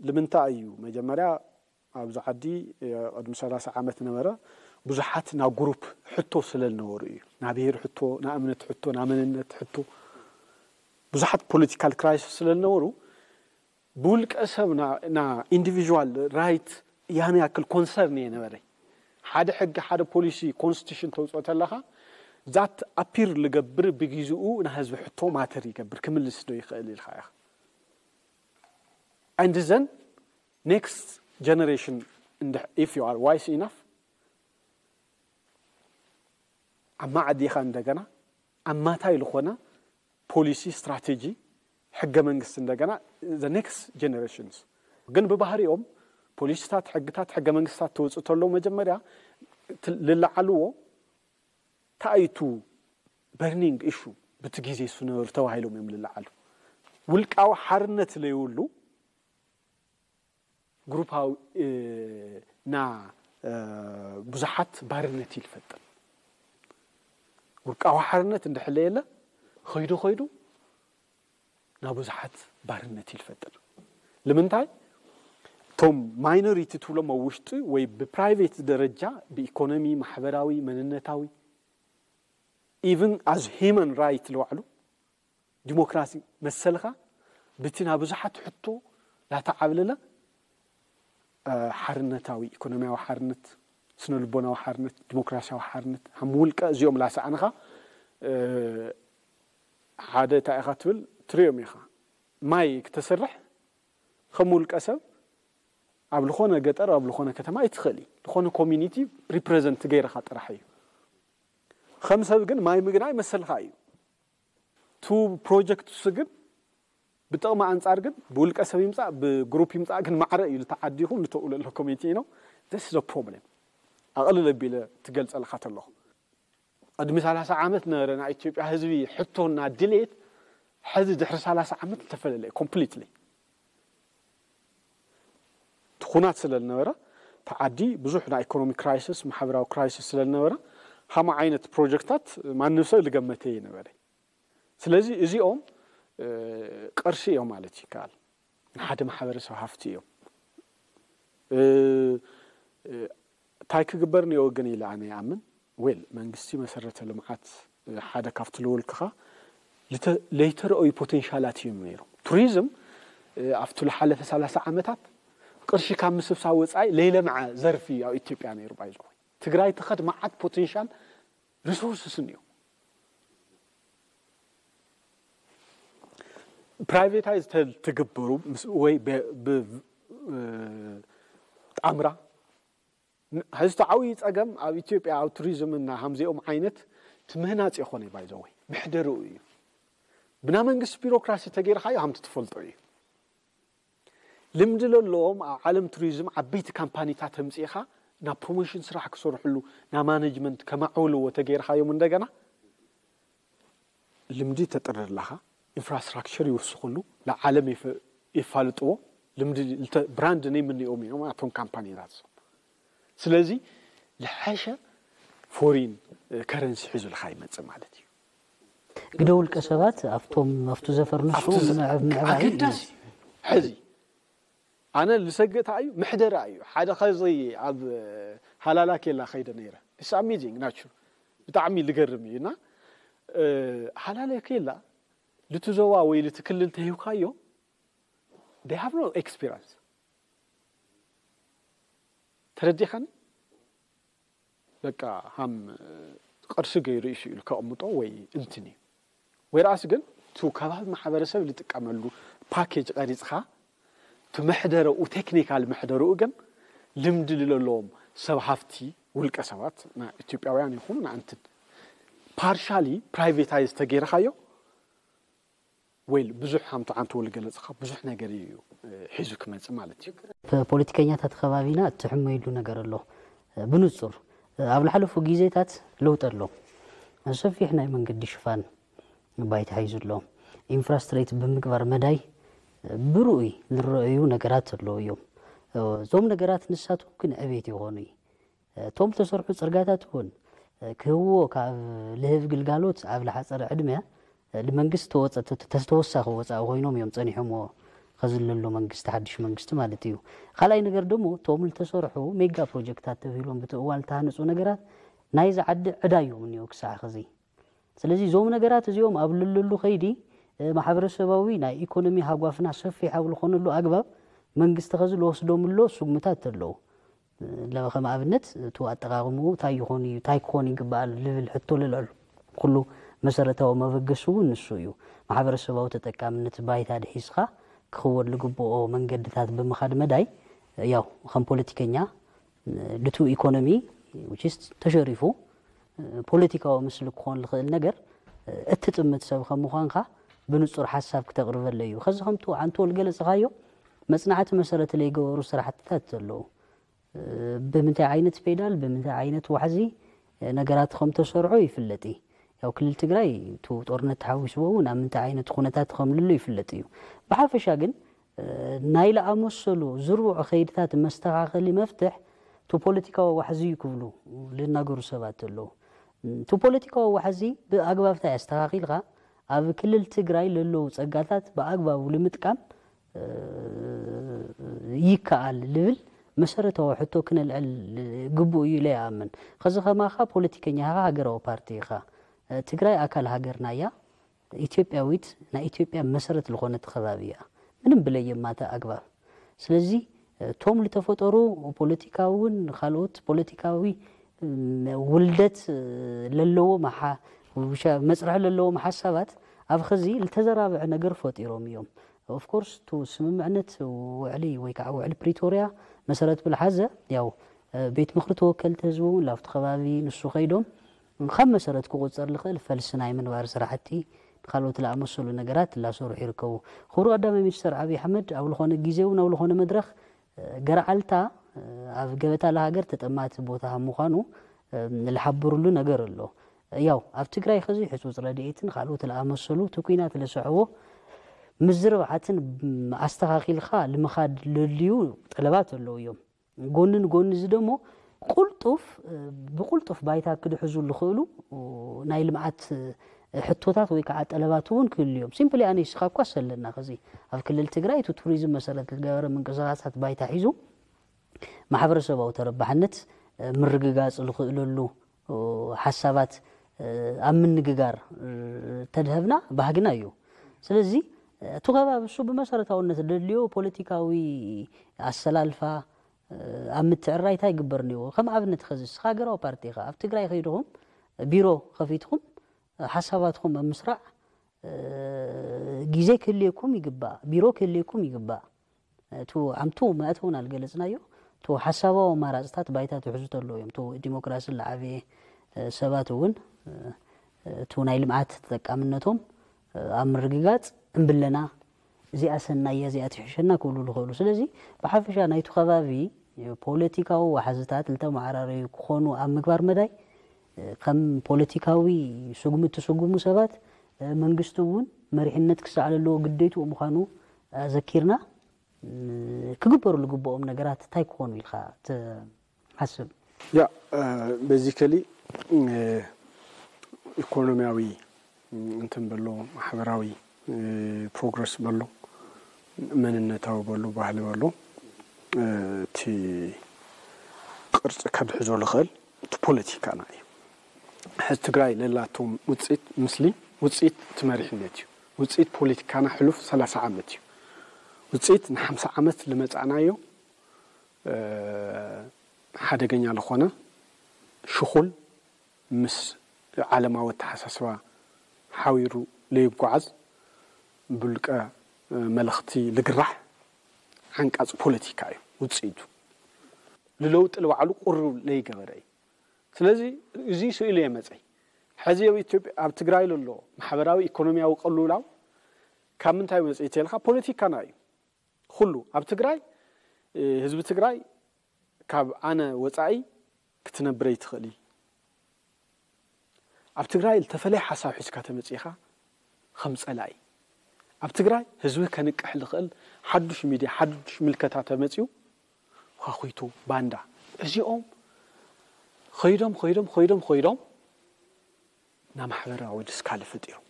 ልምንታይ እዩ መጀመርያ ኣብዚ ዓዲ ቅድሚ ሰላሳ ዓመት ነበረ ብዙሓት ናብ ግሩፕ ሕቶ ስለልነበሩ እዩ። ና ብሄር ሕቶ፣ ና እምነት ሕቶ፣ ና መንነት ሕቶ፣ ብዙሓት ፖለቲካል ክራይሲስ ስለልነበሩ ብውልቀ ሰብ ና ኢንዲቪዥዋል ራይት ያን ያክል ኮንሰርን እየ ነበረ። ሓደ ሕጊ፣ ሓደ ፖሊሲ፣ ኮንስቲቱሽን ተውፅኦ ተለኻ ዛት ኣፒር ልገብር ብግዜኡ ንህዝቢ ሕቶ ማተር ይገብር፣ ክምልስ ዶ ይኽእል ኢልካ ኢኻ። And then next generation, if you are wise enough, ኣብ ማዕዲኻ እንደገና ኣማታይ ዝኾነ ፖሊሲ፣ ስትራቴጂ፣ ሕገ መንግስቲ እንደገና the next generations ግን ብባህሪኦም ፖሊሲታት፣ ሕግታት፣ ሕገ መንግስታት ተወፅእ ተለዉ መጀመርያ ልለዓልዎ ታይቱ በርኒንግ ኢሹ ብቲ ግዜ ዝነበሩ ተባሂሎም እዮም ልለዓሉ። ውልቃዊ ሓርነት ለይብሉ ግሩፓዊ ና ብዙሓት ባርነት ይልፈጥር። ውልቃዊ ሓርነት እንድሕለየለ ኸይዱ ኸይዱ ናብ ብዙሓት ባርነት ይልፈጥር። ልምንታይ? እቶም ማይኖሪቲ ትብሎም ኣብ ውሽጢ ወይ ብፕራይቬት ደረጃ ብኢኮኖሚ፣ ማሕበራዊ፣ መንነታዊ፣ ኢቭን ኣዝ ሂማን ራይት ልባዕሉ ዲሞክራሲ መሰልካ ብቲ ናብ ብዙሓት ሕቶ ላተዓብለለ ሓርነታዊ፣ ኢኮኖሚያዊ ሓርነት፣ ስነ ልቦናዊ ሓርነት፣ ዲሞክራሲያዊ ሓርነት ሃም ውልቀ እዚኦም ላሰኣንኻ ሓደ እንታይ ኢኻ ትብል ትሪኦም ኢኻ። ማይ ክተሰርሕ ከም ውልቀ ሰብ ኣብ ዝኾነ ገጠር ኣብ ዝኾነ ከተማ ኣይትኽእል እዩ። ዝኾነ ኮሚኒቲ ሪፕሬዘንት ገይርኻ ጥራሕ እዩ። ከም ሰብ ግን ማይ ምግናይ መሰልካ እዩ። ቱ ፕሮጀክትስ ግን ብጥቕሚ ኣንጻር ግን ብውልቀ ሰብ ይምጻእ ብግሩፕ ይምጻእ ግን ማዕረ እዩ። ልተዓዲ ይኹን ልተውለሎ ኮሚኒቲ ነው። This is a problem። ኣቕልል ኣቢለ ትገልጸልካ ተለኹ ቅድሚ ሰላሳ ዓመት ነበረ ናይ ኢትዮጵያ ህዝቢ ሕቶና ድሌት ሕዚ ድሕሪ ሰላሳ ዓመት ተፈላለየ ኮምፕሊትሊ። ትኹናት ስለ ዝነበረ ተዓዲ ብዙሕ ናይ ኢኮኖሚ ክራይሲስ ማሕበራዊ ክራይሲስ ስለ ዝነበረ ሃማ ዓይነት ፕሮጀክታት ማንም ሰብ ዝገመተ ይነበረ። ስለዚ እዚኦም ቅርሲ እዮም ማለት ይከኣል። ንሓደ ማሕበረሰብ ሃፍቲ እዮም። እንታይ ክግበር እኒኦ ግን ኢለ ኣነ ይኣምን። ዌል መንግስቲ መሰረተ ልምዓት ሓደ ካብቲ ልውልክኻ ለይተረኣዩ ፖቴንሻላት እዮም ነይሮም። ቱሪዝም ኣብቲ ዝሓለፈ ሰላሳ ዓመታት ቅርሺ ካብ ምስብሳ ወፃኢ ለይለምዐ ዘርፊ ኣብ ኢትዮጵያ ነይሩ። ባይዘ ትግራይ ትኸድ መዓት ፖቴንሻል ሪሶርስስ እኒኦ ፕራይቬታይዝ ትግብሩ ወይ ብጣምራ። ሕዚ ተዓብዩ ፀገም ኣብ ኢትዮጵያ ኣብ ቱሪዝም እና ሃምዚኦም ዓይነት ትምህናፅ የኾነ ባይዘወይ ምሕደርኡ እዩ። ብና መንግስቲ ቢሮክራሲ ተገይርካዮ ሃምቲ ትፈልጦ እዩ። ልምዲ ለለዎም ኣብ ዓለም ቱሪዝም ዓበይቲ ካምፓኒታት ተምፂእኻ ናብ ፕሮሞሽን ስራሕ ክሰርሕሉ ናብ ማነጅመንት ከማዕውልዎ ተገይርካዮም እንደገና ልምዲ ተጥርር ኣለኻ። ኢንፍራስትራክቸር ይውስኽሉ ንዓለም የፋልጥዎ። ልምዲ ብራንድ ናይ ምንኦም እዮም ኣቶም ካምፓኒታት እዞም። ስለዚ ዝሓሸ ፎሪን ከረንሲ ሒዙልካ ይመፅእ ማለት እዩ። ግደ ውልቀ ሰባት ኣብቶም ኣብቱ ዘፈርንሱ ምዕባይ ኣገዳሲ። ሕዚ ኣነ ልሰግእ እንታይ እዩ ምሕደራ እዩ። ሓደ ኸዚ ኣብ ሃላላ ኬላ ከይደ ነይረ። It's amazing ናቹር ብጣዕሚ ልገርም እዩ። እና ሃላላ ኬላ ልቲ ዞባ ወይ ልቲ ክልል ተሂብካዮ they have no experience። ተረዲኻኒ? በቃ ሃም ቅርሲ ገይሩ ኢሱ ኢሉ ከቕምጦ ወይ እንትን እዩ። ወይ ርኣስ ግን ቱ ከባቢ ማሕበረሰብ ዝጥቀመሉ ፓኬጅ ቀሪፅኻ ቱ መሕደረኡ ቴክኒካል መሕደረኡ ግን ልምዲ ዝለለዎም ሰብ ሃፍቲ ውልቀ ሰባት ና ኢትዮጵያውያን ይኹኑ ንኣንትን ፓርሻሊ ፕራይቬታይዝ ተገይርካዮ ወይ ብዙሕ ሃምቱ ዓንተ ወልገለፅኻ ብዙሕ ነገር እዩ ሒዙ ክመፅእ ማለት እዩ። ፖለቲከኛታት ከባቢና እትሕመይሉ ነገር ኣሎ። ብንጹር ኣብ ዝሓለፉ ግዜታት ለውጢ ኣሎ። ሰፊሕ ናይ መንገዲ ሽፋን ባይታ ሒዙ ኣሎ። ኢንፍራስትሬት ብምግባር መዳይ ብርኡይ ዝረኣዩ ነገራት ኣለዉ እዮም። እዞም ነገራት ንሳቶም ግን ዕቤት ይኾኑ እዩ። እቶም ዝተሰርሑ ጽርጋታት እውን ክህብዎ ካብ ልህብ ግልጋሎት ኣብ ዝሓጸረ ዕድመ ንመንግስቲ ተወጸ- ተተወሳኺ ወጻኢ ኮይኖም እዮም ጸኒሖምዎ። ከዚ ለሎ መንግስቲ ሓድሽ መንግስቲ ማለት እዩ። ካልኣይ ነገር ደሞ እቶም ዝተሰርሑ ሜጋ ፕሮጀክታት ተብሂሎም ብቲ እዋን ዝተሃነፁ ነገራት ናይዚ ዓዲ ዕዳ እዮም እኒኦ ክሳዕ ኸዚ። ስለዚ እዞም ነገራት እዚኦም ኣብ ልልሉ ከይዲ ማሕበረሰባዊ ናይ ኢኮኖሚ ሃጓፍና ሰፊሕ ኣብ ዝኾነሉ ኣግባብ መንግስቲ ኸዚ ልወስዶም ኣሎ ስጉምታት ኣለዉ። ለበኸም ኣብነት እቲ ኣጠቃቅምኡ እንታይ ይኾን እዩ እንታይ ክኾን ይግበኣል ልብል ሕቶ ልልዕሉ ኩሉ መሰረታዊ መበገሱ እውን ንሱ እዩ። ማሕበረሰባዊ ተጠቃምነት ባይታ ድሒዝካ ክኽወድ ልግብኦ መንገድታት ብምኻድ መዳይ ያው ከም ፖለቲከኛ ድቱ ኢኮኖሚ ውችስ ተሸሪፉ ፖለቲካዊ ምስሊ ክኾን ዝኽእል ነገር እትጥምት ሰብ ከም ምዃንካ ብንጹር ሓሳብ ክተቕርበለ እዩ። ከዚ ከምቱ ዓንቶ ልገለጽኻዮ መጽናዕቲ መሰረት ለይገበሩ ስራሕትታት ዘለዉ ብምንታይ ዓይነት ፔዳል ብምንታይ ዓይነት ዋሕዚ ነገራት ከም ተሰርዖ ይፍለጥ እዩ። ያው ክልል ትግራይ ቱ ጦርነት ተሓዊስዎ እውን ኣብ ምንታይ ዓይነት ኩነታት ከም ልሎ ይፍለጥ እዩ። ብሓፈሻ ግን ናይ ለኣመሰሉ ዝርቡዕ ከይድታት መስተኻኸሊ መፍትሕ ቱ ፖለቲካዊ ዋሕዚ እዩ ክብሉ ልናገሩ ሰባት ኣለዉ። ቱ ፖለቲካዊ ዋሕዚ ብኣግባብታይ ኣስተኻኺልካ ኣብ ክልል ትግራይ ለለዉ ጸጋታት ብኣግባቡ ልምጥቃም ይከኣል ልብል መሰረታዊ ሕቶ ክነልዕል ግቡእ እዩ ኢለ ይኣምን። ኸዚ ኸማኻ ፖለቲከኛ ኢኻ፣ ሃገራዊ ፓርቲ ኢኻ። ትግራይ ኣካል ሃገርና እያ። ኢትዮጵያዊት ናይ ኢትዮጵያ መሰረት ዝኾነት ከባቢ እያ። ምንም ብለየማተ ኣግባብ። ስለዚ እቶም ልተፈጠሩ ፖለቲካውን ካልኦት ፖለቲካዊ ውልደት ለለዎም መፅርሒ ለለዎም ሓሳባት ኣብ ኸዚ ልተዘራብዐ ነገር ፈጢሮም እዮም። ኦፍኮርስ ቱ ስምምዕነት ውዕሊ ወይ ከዓ ውዕሊ ፕሪቶርያ መሰረት ብልሓዘ ያው ቤት ምኽሪ ተወከልቲ ህዝቢ እውን ላብቲ ከባቢ ንሱ ከይዶም ካብ መሰረት ክቁፀር ልኽእል ፈልሲ ናይ ምንባር ስራሕቲ ካልኦት ለኣመሰሉ ነገራት ላሰርሑ ይርከቡ። ክቡር ቀዳማይ ሚኒስተር ኣብይ ኣሕመድ ኣብ ዝኾነ ግዜ እውን ኣብ ዝኾነ መድረኽ ገርዓልታ ኣብ ገበታ ለሃገር ተጠማቲ ቦታ ምዃኑ ልሓብርሉ ነገር ኣሎ። ያው ኣብ ትግራይ ኸዚ ሕፁፅ ረድኤትን ካልኦት ለኣመሰሉ እቲ ኲናት ለስዕቦ ምዝርባዓትን ኣስተኻኺልካ ልምኻድ ለልዩ ጠለባት ኣለዉ እዮም። ጎኒ ንጎኒ እዚ ደሞ ቁልጡፍ ብቁልጡፍ ባይታ ክድሕዙ ዝኽእሉ ናይ ልምዓት ሕቶታት ወይ ከዓ ጠለባት እውን ክህሉ እዮም። ሲምፕሊ ኣነ ይስኻ እኳ ሰለና ኸዚ ኣብ ክልል ትግራይ እቲ ቱሪዝም መሰረት ዝገበረ ምንቅስቃሳት ባይታ ሒዙ ማሕበረሰባዊ ተረባሕነት ምርግጋፅ ዝኽእለሉ ሓሳባት ኣብ ምንግጋር ተድሀብና ባህግና እዩ። ስለዚ እቲ ከባቢ እሱ ብመሰረታውነት ደድልዮ ፖለቲካዊ ኣሰላልፋ ኣብ ምትዕራይ እንታይ ይግበር እኒዎ? ከም ኣብነት ኸዚ ንስኻ ሃገራዊ ፓርቲ ኢኻ። ኣብ ትግራይ ከይድኹም ቢሮ ከፊትኹም ሓሳባትኹም ኣብ ምስራዕ ግዜ ክህልየኩም ይግባእ፣ ቢሮ ክህልየኩም ይግባእ። እቱ ዓምቱ መእተውን ኣልገለጽናዮ። እቱ ሓሳባዊ ኣማራጽታት ባይታ ትሕዙ ተሎ እዮም። እቱ ዲሞክራሲ ላዓበየ ሰባት እውን እቱ ናይ ልምዓት ተጠቃምነቶም ኣብ ምርግጋጽ እምብለና እዚኣ ሰናያ እዚኣ ትሕሸና ክብሉ ዝኽእሉ። ስለዚ ብሓፈሻ ናይቱ ከባቢ ፖለቲካዊ ዋሕዝታት ልተመዓራረዩ ክኾኑ ኣብ ምግባር መዳይ ከም ፖለቲካዊ ስጉሚ እትስጉሙ ሰባት መንግስቲ እውን መሪሕነት ክሳዕ ዘለዎ ግዴትኡ ምዃኑ ኣዘኪርና ክግበሩ ዝግብኦም ነገራት እንታይ ክኾኑ ኢልካ ትሓስብ? ያ በዚከሊ ኢኮኖሚያዊ እንትን በሎ ማሕበራዊ ፕሮግረስ በሎ መንነታዊ በሎ ባህሊ በሎ እቲ ቅርፂ ከድሕዞ ዝኽእል እቲ ፖለቲካና እዩ። ሕዚ ትግራይ ለላቶም ውፅኢት ምስሊ ውፅኢት እቲ መሪሕነት እዩ። ውፅኢት ፖለቲካና ሕሉፍ ሰላሳ ዓመት እዩ። ውፅኢት ንሓምሳ ዓመት ልመፃእናዮ ሓደገኛ ዝኾነ ሽኹል ምስ ዓለማዊ ኣተሓሳስባ ሓቢሩ ለይጓዓዝ፣ ብውልቀ መለኽቲ ልግራሕ ዓንቃፅ ፖለቲካ እዩ ውፅኢቱ። ንለውጢ ንባዕሉ ቁሩብ ለይገበረ እዩ። ስለዚ እዚ ስእሊ እየ መፀይ። ሕዚ ኣብ ኢትዮጵያ፣ ኣብ ትግራይ ዘሎ ማሕበራዊ ኢኮኖሚያዊ ቅልውላው ካብ ምንታይ መፅኢ ተልካ ፖለቲካና እዩ። ኩሉ ኣብ ትግራይ፣ ህዝቢ ትግራይ ካብ ኣነ ወፃኢ ክትነብር ኣይትኽእል እዩ። ኣብ ትግራይ ዝተፈለየ ሓሳብ ሒዝካ ተመፂኻ ከም ፀላኢ፣ ኣብ ትግራይ ህዝቢ ከንቅሕ ዝኽእል ሓዱሽ ሚድያ፣ ሓዱሽ ምልከታ ተመፂኡ ኳኹይቱ፣ ባንዳ፣ እዚኦም ኸይዶም ኸይዶም ኸይዶም ኸይዶም ናብ ማሕበራዊ ድስካለ ፈጢሮም።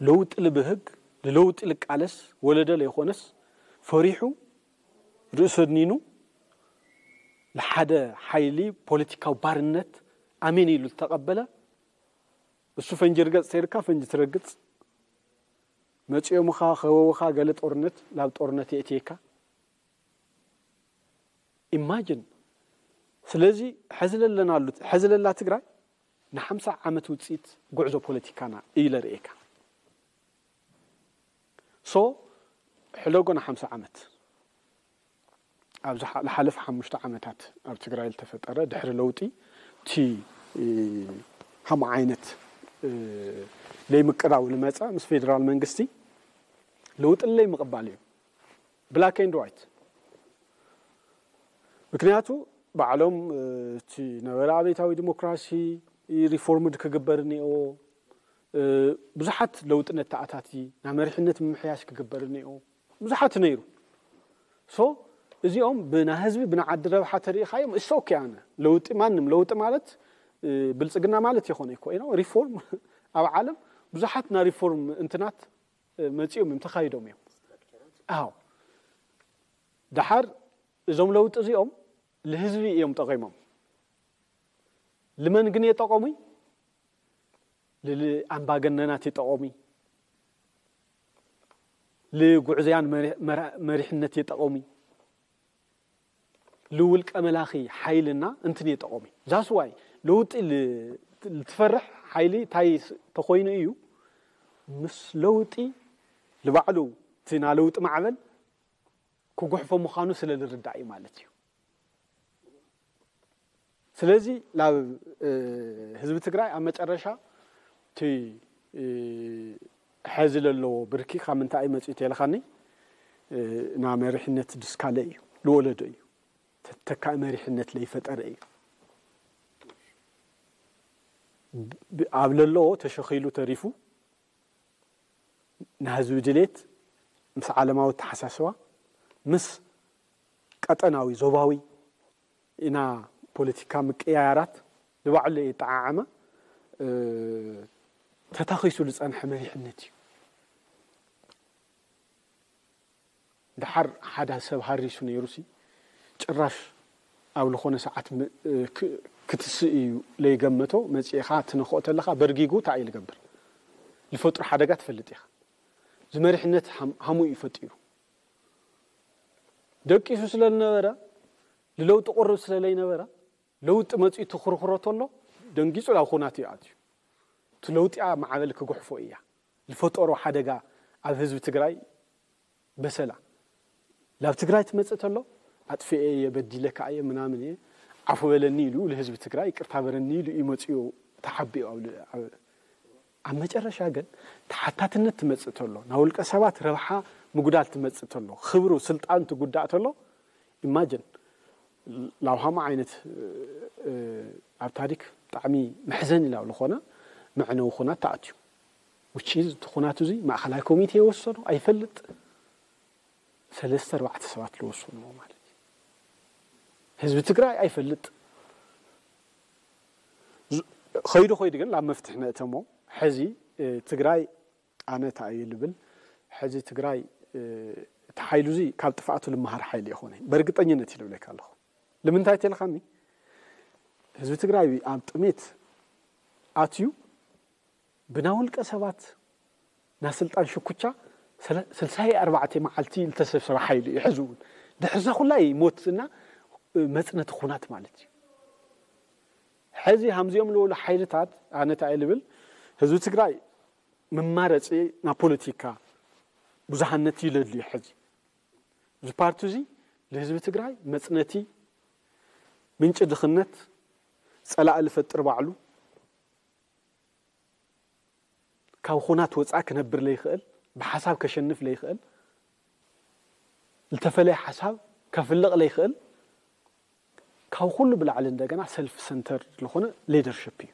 ለውጢ ልብህግ፣ ንለውጢ ልቃለስ ወለደ ለይኾነስ፣ ፈሪሑ፣ ርእሱ ኣድኒኑ፣ ንሓደ ሓይሊ ፖለቲካዊ ባርነት ኣሜን ኢሉ ዝተቐበለ፣ እሱ ፈንጂ ርገጽ ተይልካ ፈንጂ ትረግጽ፣ መጺኦምኻ፣ ከበውኻ፣ ገለ ጦርነት፣ ናብ ጦርነት የእትየካ። ኢማጅን። ስለዚ ሕዚ ለለናሉ፣ ሕዚ ለላ ትግራይ ንሓምሳ ዓመት ውፅኢት ጉዕዞ ፖለቲካና እዩ ለርእየካ። ሶ፣ ሕለጎ ንሓምሳ ዓመት። ኣብ ዝሓ-፣ ዝሓለፈ ሓሙሽተ ዓመታት ኣብ ትግራይ ዝተፈጠረ ድሕሪ ለውጢ፣ እቲ፣ እ፣ ከምኡ ዓይነት፣ እ፣ ለይምቅራው ልመፀ ምስ ፌደራል መንግስቲ ለውጢ ለይምቕባል እዩ። ብላክ ኤንድ ዋይት። ምክንያቱ ባዕሎም፣ እ፣ እቲ ነበረ ኣብዮታዊ ዲሞክራሲ ሪፎርምድ ክግበር እኒኦ፣ እ፣ ብዙሓት ለውጢ ነተኣታቲ፣ ናይ መሪሕነት ምምሕያሽ ክግበር እኒኦ፣ ብዙሓት ነይሩ። ሶ፣ እዚኦም ብና ህዝቢ ብና ዓዲ ረብሓ ተሪኢኻዮም፣ እሱ ኦኬ፣ ኣነ ለውጢ፣ ማንም ለውጢ ማለት፣ እ፣ ብልጽግና ማለት ይኾነ ይኮ፣ you know፣ ሪፎርም ኣብ ዓለም ብዙሓት ናይ ሪፎርም እንትናት፣ እ፣ መጺኦም እዮም፣ ተኻይዶም እዮም። ኣዎ። ደሓር እዞም ለውጢ እዚኦም ልህዝቢ እዮም ጠቒሞም። ልመን ግን የጠቐሙ? ልልኣምባገነናት የጠቐሙ? ልጉዕዝያን መሪ-፣ መራ-፣ መሪሕነት የጠቐሙ? ልውልቀ መላኺ ሓይልና እንትን የጠቐሙ? ዛስዋይ ለውጢ ል-፣ ልትፈርሕ ሓይሊ እንታይ ስ-፣ ተኾይኑ እዩ? ምስ ለውጢ ልባዕሉ እቲ ናይ ለውጢ ማዕበል ክጉሕፎ ምዃኑ ስለ ልርዳእ እዩ ማለት እዩ። ስለዚ ናብ፣ እ፣ ህዝቢ ትግራይ ኣብ መጨረሻ እቲ፣ እ፣ ሕዚ ለለዎ ብርኪ ካብ ምንታይ እዩ መፂኡ ተልኻኒ፣ እ፣ ና መሪሕነት ድስካለ እዩ፣ ልወለዶ እዩ፣ ተተካኢ መሪሕነት ለይፈጠረ እዩ። ብ-፣ ኣብ ለለዎ ተሸኺሉ ተሪፉ፣ ንህዝቢ ድሌት ምስ ዓለማዊ ኣተሓሳስባ፣ ምስ ቀጠናዊ፣ ዞባዊ ኢና ፖለቲካ ምቅያያራት ንባዕሉ የጠዓዓመ፣ እ፣ ተታኺሱ ዝጸንሐ መሪሕነት እዩ። ደሓር ሓደ ሰብ ሃሪሱ ነይሩሲ፣ ጭራሽ ኣብ ልኾነ ሰዓት ም-፣ እ፣ ክ-፣ ክትስእ እዩ ለይገመቶ፣ መጺእኻ ትነኽኦ ተለኻ በርጊጉ እንታይ እዩ ልገብር? ልፈጥሮ ሓደጋ ትፈልጥ ኢኻ። እዚ መሪሕነት ሃም-፣ ሃሙ እዩ ፈጢሩ። ደቂሱ ስለ ዝነበረ፣ ንለውጢ ቅሩብ ስለ ለይነበረ፣ ለውጢ መጺኡ ትኹርኹሮ ተሎ፣ ደንጊጹ ናብ ኹናት እዩ ኣትዩ። እቲ ለውጢኣ ማዕበል ክጉሕፎ እያ። ዝፈጠሮ ሓደጋ ኣብ ህዝቢ ትግራይ በሰላ። ናብ ትግራይ ትመጽእ ተሎ፣ ኣጥፊኤ እየ፣ በዲለካ እየ፣ ምናምን እየ፣ ዓፉ በለኒ ኢሉ ንህዝቢ ትግራይ ይቅርታ በለኒ ኢሉ እዩ መጺኡ ተሓቢኡ። ኣብ ል-፣ ኣብ፣ ኣብ መጨረሻ ግን ተሓታትነት ትመጽእ ተሎ፣ ናብ ውልቀ ሰባት ረብሓ ምጉዳል ትመጽእ ተሎ፣ ክብሩ ስልጣን ትጉዳእ ተሎ፣ ኢማጅን ላብሃማ ዓይነት፣ እ፣ ኣብ ታሪክ ብጣዕሚ መሕዘኒ ናብ ዝኾነ መዕነዊ ኩናት ተኣትዩ። Which is እቲ ኩናት እዚ ማእኸላይ ኮሚቴ የወሰኖ ኣይፈልጥ፣ ሰለስተ ኣርባዕተ ሰባት ዝወሰንዎ ማለት እዩ። ህዝቢ ትግራይ ኣይፈልጥ። ዝ-፣ ኸይዱ ኸይዱ ግን ናብ መፍትሒ ነእተሞ። ሕዚ፣ እ፣ ትግራይ ኣነ እንታይ እየ ልብል፣ ሕዚ ትግራይ፣ እ፣ እቲ ሓይሉ እዚ ካብ ጥፍኣቱ ልመሃር ሓይሊ ይኾነ በእርግጠኝነት እዩ ልብለካ ኣለኹ። ንምንታይ ተልኻኒ? ህዝቢ ትግራይ ኣብ ጥሜት ኣትዩ ብና ውልቀ ሰባት ናይ ስልጣን ሽኩቻ ስለ-፣ ስልሳይ ኣርባዕተ መዓልቲ ዝተሰብሰበ ሓይሊ እዩ። ሕዚ እውን ድሕሪ እዛ ኩላ ሞትና መፅነቲ ኩናት ማለት እዩ። ሕዚ ሃምዚኦም ዝበሉ ሓይልታት ኣነ እንታይ እየ ልብል፣ ህዝቢ ትግራይ መማረፂ ናብ ፖለቲካ ብዙሃነት እዩ ለድልዩ። ሕዚ እዚ ፓርቲ እዚ ንህዝቢ ትግራይ መፅነቲ፣ ምንጪ ድኽነት፣ ፀላኢ ልፈጥር ባዕሉ ካብ ኹናት ወፃኢ ክነብር ለይኽእል፣ ብሓሳብ ከሸንፍ ለይኽእል፣ ዝተፈለየ ሓሳብ ከፍልቕ ለይኽእል፣ ካብ ኩሉ ብላዕሊ እንደገና ሰልፍ ሰንተር ዝኾነ ሊደርሽፕ እዩ።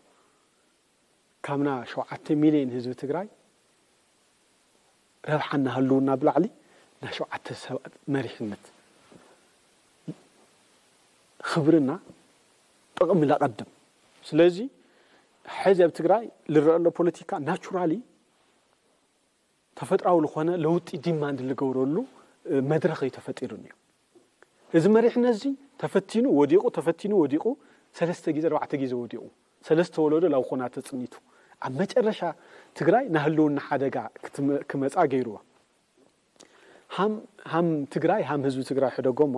ካብና ሸውዓተ ሚሊዮን ህዝቢ ትግራይ ረብሓ እናሃልውና ብላዕሊ ናይ ሸውዓተ ሰባት መሪሕነት ክብርና ጥቕሚ ለቐድም። ስለዚ ሕዚ ኣብ ትግራይ ልረአ ኣሎ ፖለቲካ ናቹራሊ ተፈጥራዊ ዝኾነ ለውጢ ዲማንድ ልገብረሉ መድረኽ እዩ ተፈጢሩ እዩ። እዚ መሪሕነት እዚ ተፈቲኑ ወዲቑ፣ ተፈቲኑ ወዲቑ፣ ሰለስተ ግዜ ኣርባዕተ ግዜ ወዲቑ፣ ሰለስተ ወለዶ ላብ ኹናት ተፅኒቱ፣ ኣብ መጨረሻ ትግራይ ናህልውና ሓደጋ ክትመ- ክመፃ ገይርዋ። ሃም ሃም ትግራይ ሃም ህዝቢ ትግራይ ሕደጎ እሞ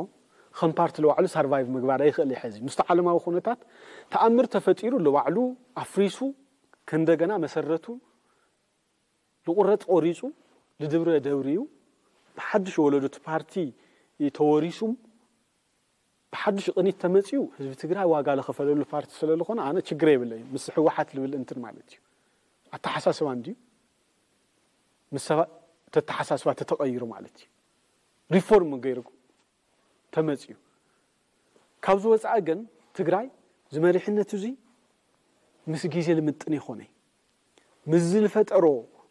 ከም ፓርቲ ልባዕሉ ሳርቫይቭ ምግባር ኣይኽእል እዩ። ሕዚ ምስቲ ዓለማዊ ኩነታት ተኣምር ተፈጢሩ ልባዕሉ ኣፍሪሱ ከእንደገና መሰረቱ ልቑረፅ ቆሪፁ ልድብረ ደብርዩ ብሓድሽ ወለዶ እቲ ፓርቲ ተወሪሱም ብሓድሽ ቅኒት ተመፅዩ ህዝቢ ትግራይ ዋጋ ለኸፈለሉ ፓርቲ ስለዝኾነ ኣነ ችግር የብለይ ምስ ህወሓት ልብል እንትን ማለት እዩ። ኣተሓሳስባ እንድዩ ምስ ሰባት ተተሓሳስባ ተተቐይሩ ማለት እዩ። ሪፎርም ገይሩ ተመፅዩ። ካብዚ ወፃኢ ግን ትግራይ ዝመሪሕነት እዚ ምስ ግዜ ልምጥን ይኾነ ምስ ዝፈጠሮ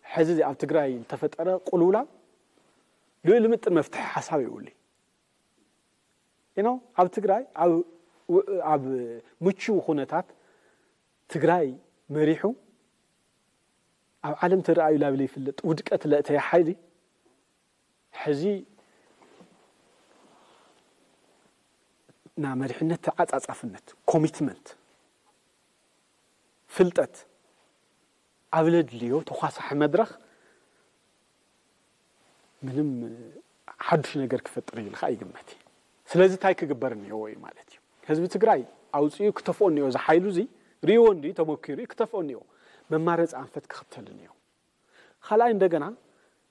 ሕዚ ኣብ ትግራይ ዝተፈጠረ ቁልውላው ልኡ ልምጥን መፍትሒ ሓሳብ ይብሉ ኢኖ ኣብ ትግራይ ኣብ ምቹው ኩነታት ትግራይ መሪሑ ኣብ ዓለም ተረኣዩ ላብ ዘይፍለጥ ውድቀት ለእተየ ሓይሊ ሕዚ ና መሪሕነት ተዓፃፃፍነት ኮሚትመንት ፍልጠት ኣብ ለድልዮ ተኳሳሒ መድረኽ ምንም ሓዱሽ ነገር ክፈጥር እዩ ኢልካ ይግመት። ስለዚ እንታይ ክግበር እኒኦ እዩ ማለት እዩ። ህዝቢ ትግራይ ኣውፅኡ ክተፍኦ እኒኦ እዚ ሓይሉ እዚ ሪዎ እንዲ ተመኪሩ እዩ ክተፍኦ እኒኦ። መማረፂ ኣንፈት ክኽተል እኒኦ። ካልኣይ እንደገና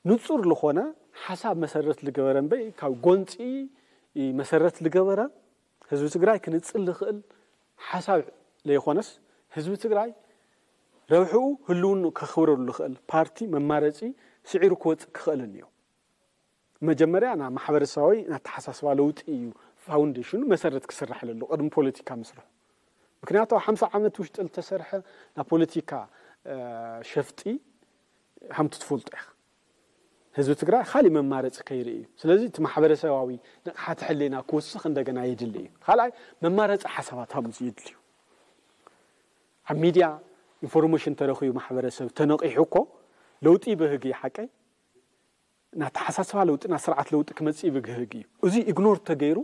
ንፁር ዝኾነ ሓሳብ መሰረት ልገበረ እምበይ ካብ ጎንፂ መሰረት ልገበረ ህዝቢ ትግራይ ክንፅል ልኽእል ሓሳብ ለይኾነስ ህዝቢ ትግራይ ረብሕኡ ህልውኑ ከኽብረሉ ልኽእል ፓርቲ መማረፂ ስዒሩ ክወፅእ ክኽእል እኒዮ። መጀመርያ ና ማሕበረሰባዊ ናተሓሳስባ ለውጢ እዩ ፋውንዴሽኑ መሰረት ክስራሕ ለሉ ቅድሚ ፖለቲካ ምስርሑ። ምክንያቱ ኣብ ሓምሳ ዓመት ውሽጢ ልተሰርሐ ናብ ፖለቲካ ሸፍጢ ሃምቲ ትፈልጦ ኢኻ። ህዝቢ ትግራይ ካሊእ መማረፂ ከይርኢ እዩ። ስለዚ እቲ ማሕበረሰባዊ ንቕሓት ሕሌና ክወስኽ እንደገና የድሊ እዩ። ካልኣይ መማረፂ ሓሳባት ሃምዚ የድልዩ። ኣብ ሚድያ ኢንፎርሜሽን ተረኺቡ ማሕበረሰብ ተነቒሑ እኮ ለውጢ ይበህግ እዩ ሓቀይ ናተሓሳስባ ለውጢ ና ስርዓት ለውጢ ክመፅእ ይበህግ እዩ። እዚ ኢግኖር ተገይሩ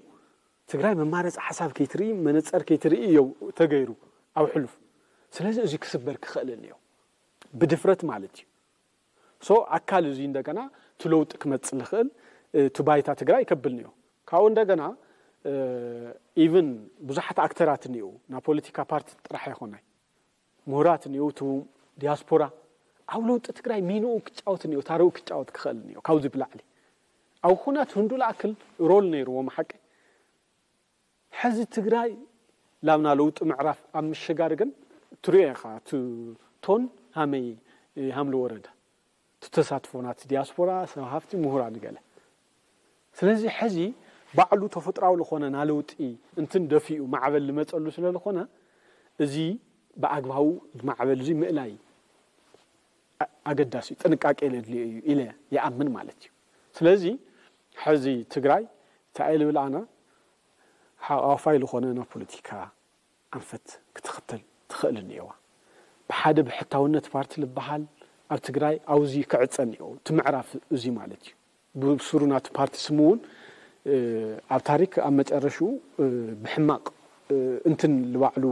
ትግራይ መማረፂ ሓሳብ ከይትርኢ መነፀር ከይትርኢ እዮ ተገይሩ ኣብ ሕሉፍ። ስለዚ እዚ ክስበር ክኽእልን እዮ ብድፍረት ማለት እዩ። ሶ ኣካል እዚ እንደገና እቲ ለውጢ ክመፅእ ልኽእል እቲ ባይታ ትግራይ ከብል እዮ። ካብኡ እንደገና ኢቭን ብዙሓት ኣክተራት እኒኡ ናብ ፖለቲካ ፓርቲ ጥራሕ ኣይኮነ ምሁራት እኒኡ እቲ ዲያስፖራ ኣብ ለውጢ ትግራይ ሚንኡ ክጫወት እኒኦ ታሪኡ ክጫወት ክኽእል እኒኦ ካብዚ ብላዕሊ ኣብ ኩናት ህንዱ ላኣክል ሮል ነይርዎም ሓቂ። ሕዚ ትግራይ ላብና ለውጢ ምዕራፍ ኣብ ምሽጋር ግን ትሪኦ ኢኻ እቲ ቶን ሃመይ ሃምሊ ወረደ እቲ ተሳትፎ ናቲ ዲያስፖራ ሰብ ሃፍቲ ምሁራን ገለ። ስለዚ ሕዚ ባዕሉ ተፈጥራዊ ዝኾነ ናለውጢ እንትን ደፊኡ ማዕበል ልመፀሉ ስለዝኾነ እዚ ብኣግባቡ ማዕበል እዚ ምእላይ ኣገዳሲ እዩ ጥንቃቄ ለድልዮ እዩ ኢለ ይኣምን ማለት እዩ። ስለዚ ሕዚ ትግራይ እንታይ ልብል ኣና ሓቋፋይ ዝኾነ ናብ ፖለቲካ ኣንፈት ክትኽተል ትኽእል እኒኦዋ። ብሓደ ብሕታውነት ፓርቲ ልበሃል ኣብ ትግራይ ኣውዚ ክዕፀ እኒኦ እቲ ምዕራፍ እዚ ማለት እዩ። ብስሩ ናቲ ፓርቲ ስሙ እውን ኣብ ታሪክ ኣብ መጨረሽኡ ብሕማቕ እንትን ልባዕሉ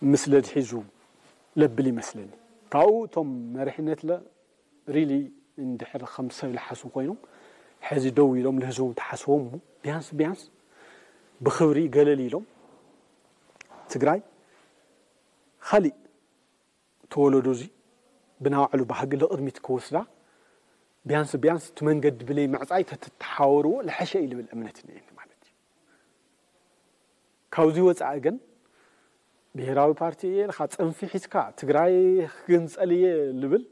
ምስለድ ሒዙ ለብል ይመስለኒ። ካብኡ እቶም መሪሕነት ለ ሪሊ እንድሕር ከም ሰብ ልሓስቡ ኮይኖም ሕዚ ደው ኢሎም ልህዝቦም ተሓስቦም ቢያንስ ቢያንስ ብኽብሪ ገለል ኢሎም ትግራይ ካሊእ ተወለዶ እዚ ብናባዕሉ ባህጊ ልቕድሚት ክወስዳ ቢያንስ ቢያንስ እቲ መንገዲ ብለይ ምዕፃይ ተትተሓወርዎ ልሐሸ እዩ ልብል እምነት እኒኤኒ ማለት እዩ። ካብዚ ወፃኢ ግን ብሄራዊ ፓርቲ እየ ኢልካ ፅንፊ ሒዝካ ትግራይ ክግንፀል እየ ልብል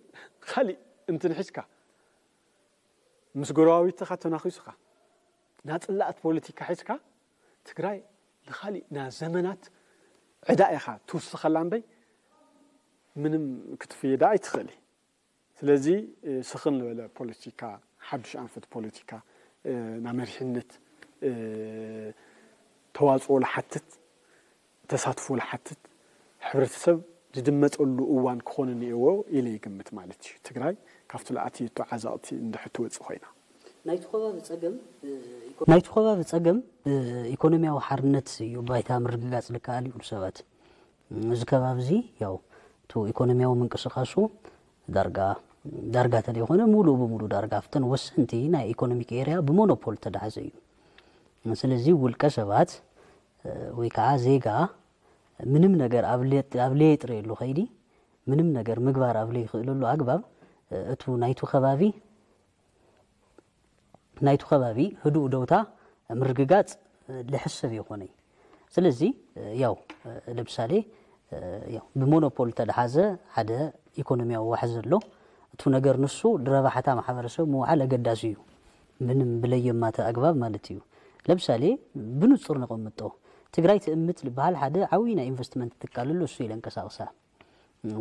ካሊእ እንትን ሒዝካ ምስ ጎረባቢትኻ ተናኺሱኻ ናፅላእት ፖለቲካ ሒዝካ ትግራይ ንኻሊእ ና ዘመናት ዕዳ ኢኻ ትውስኸላ እምበይ ምንም ክትፍየዳ ኣይትኽእል። ስለዚ ስኽን ዝበለ ፖለቲካ ሓዱሽ ኣንፈት ፖለቲካ ና መሪሕነት ተዋፅኦ ልሓትት ተሳትፎ ልሓትት ሕብረተሰብ ዝድመፀሉ እዋን ክኾን እኒኤዎ ኢለ ይግምት ማለት እዩ። ትግራይ ካብቲ ልኣትየቶ ዓዘቕቲ እንድሕር ትወፅእ ኮይና ናይቲ ከባቢ ፀገም ናይቲ ከባቢ ፀገም ብኢኮኖሚያዊ ሓርነት እዩ ባይታ ምርግጋፅ ልከኣል ይብሉ ሰባት። እዚ ከባቢ እዚ ያው እቲ ኢኮኖሚያዊ ምንቅስቃሱ ዳርጋ ዳርጋ ተለይኮነ ሙሉእ ብሙሉእ ዳርጋ ኣብተን ወሰንቲ ናይ ኢኮኖሚክ ኤርያ ብሞኖፖል ተዳሓዘ እዩ። ስለዚ ውልቀ ሰባት ወይ ከዓ ዜጋ ምንም ነገር ኣብ ለየጥረየሉ ከይዲ ምንም ነገር ምግባር ኣብ ለይክእለሉ ኣግባብ እቱ ናይቱ ከባቢ ናይቱ ከባቢ ህዱእ ደውታ ምርግጋፅ ልሕሰብ ይኾነ። ስለዚ ያው ለምሳሌ ያው ብሞኖፖል ተደሓዘ ሓደ ኢኮኖሚያዊ ዋሕዚ ኣሎ። እቱ ነገር ንሱ ንረባሕታ ማሕበረሰብ ምውዓል ኣገዳሲ እዩ። ምንም ብለየማተ ኣግባብ ማለት እዩ። ለምሳሌ ብንፁር ነቐምጦ ትግራይ ትእምት ዝበሃል ሓደ ዓብዪ ናይ ኢንቨስትመንት ትካል ኣሎ። እሱ እዩ ለንቀሳቕሳ።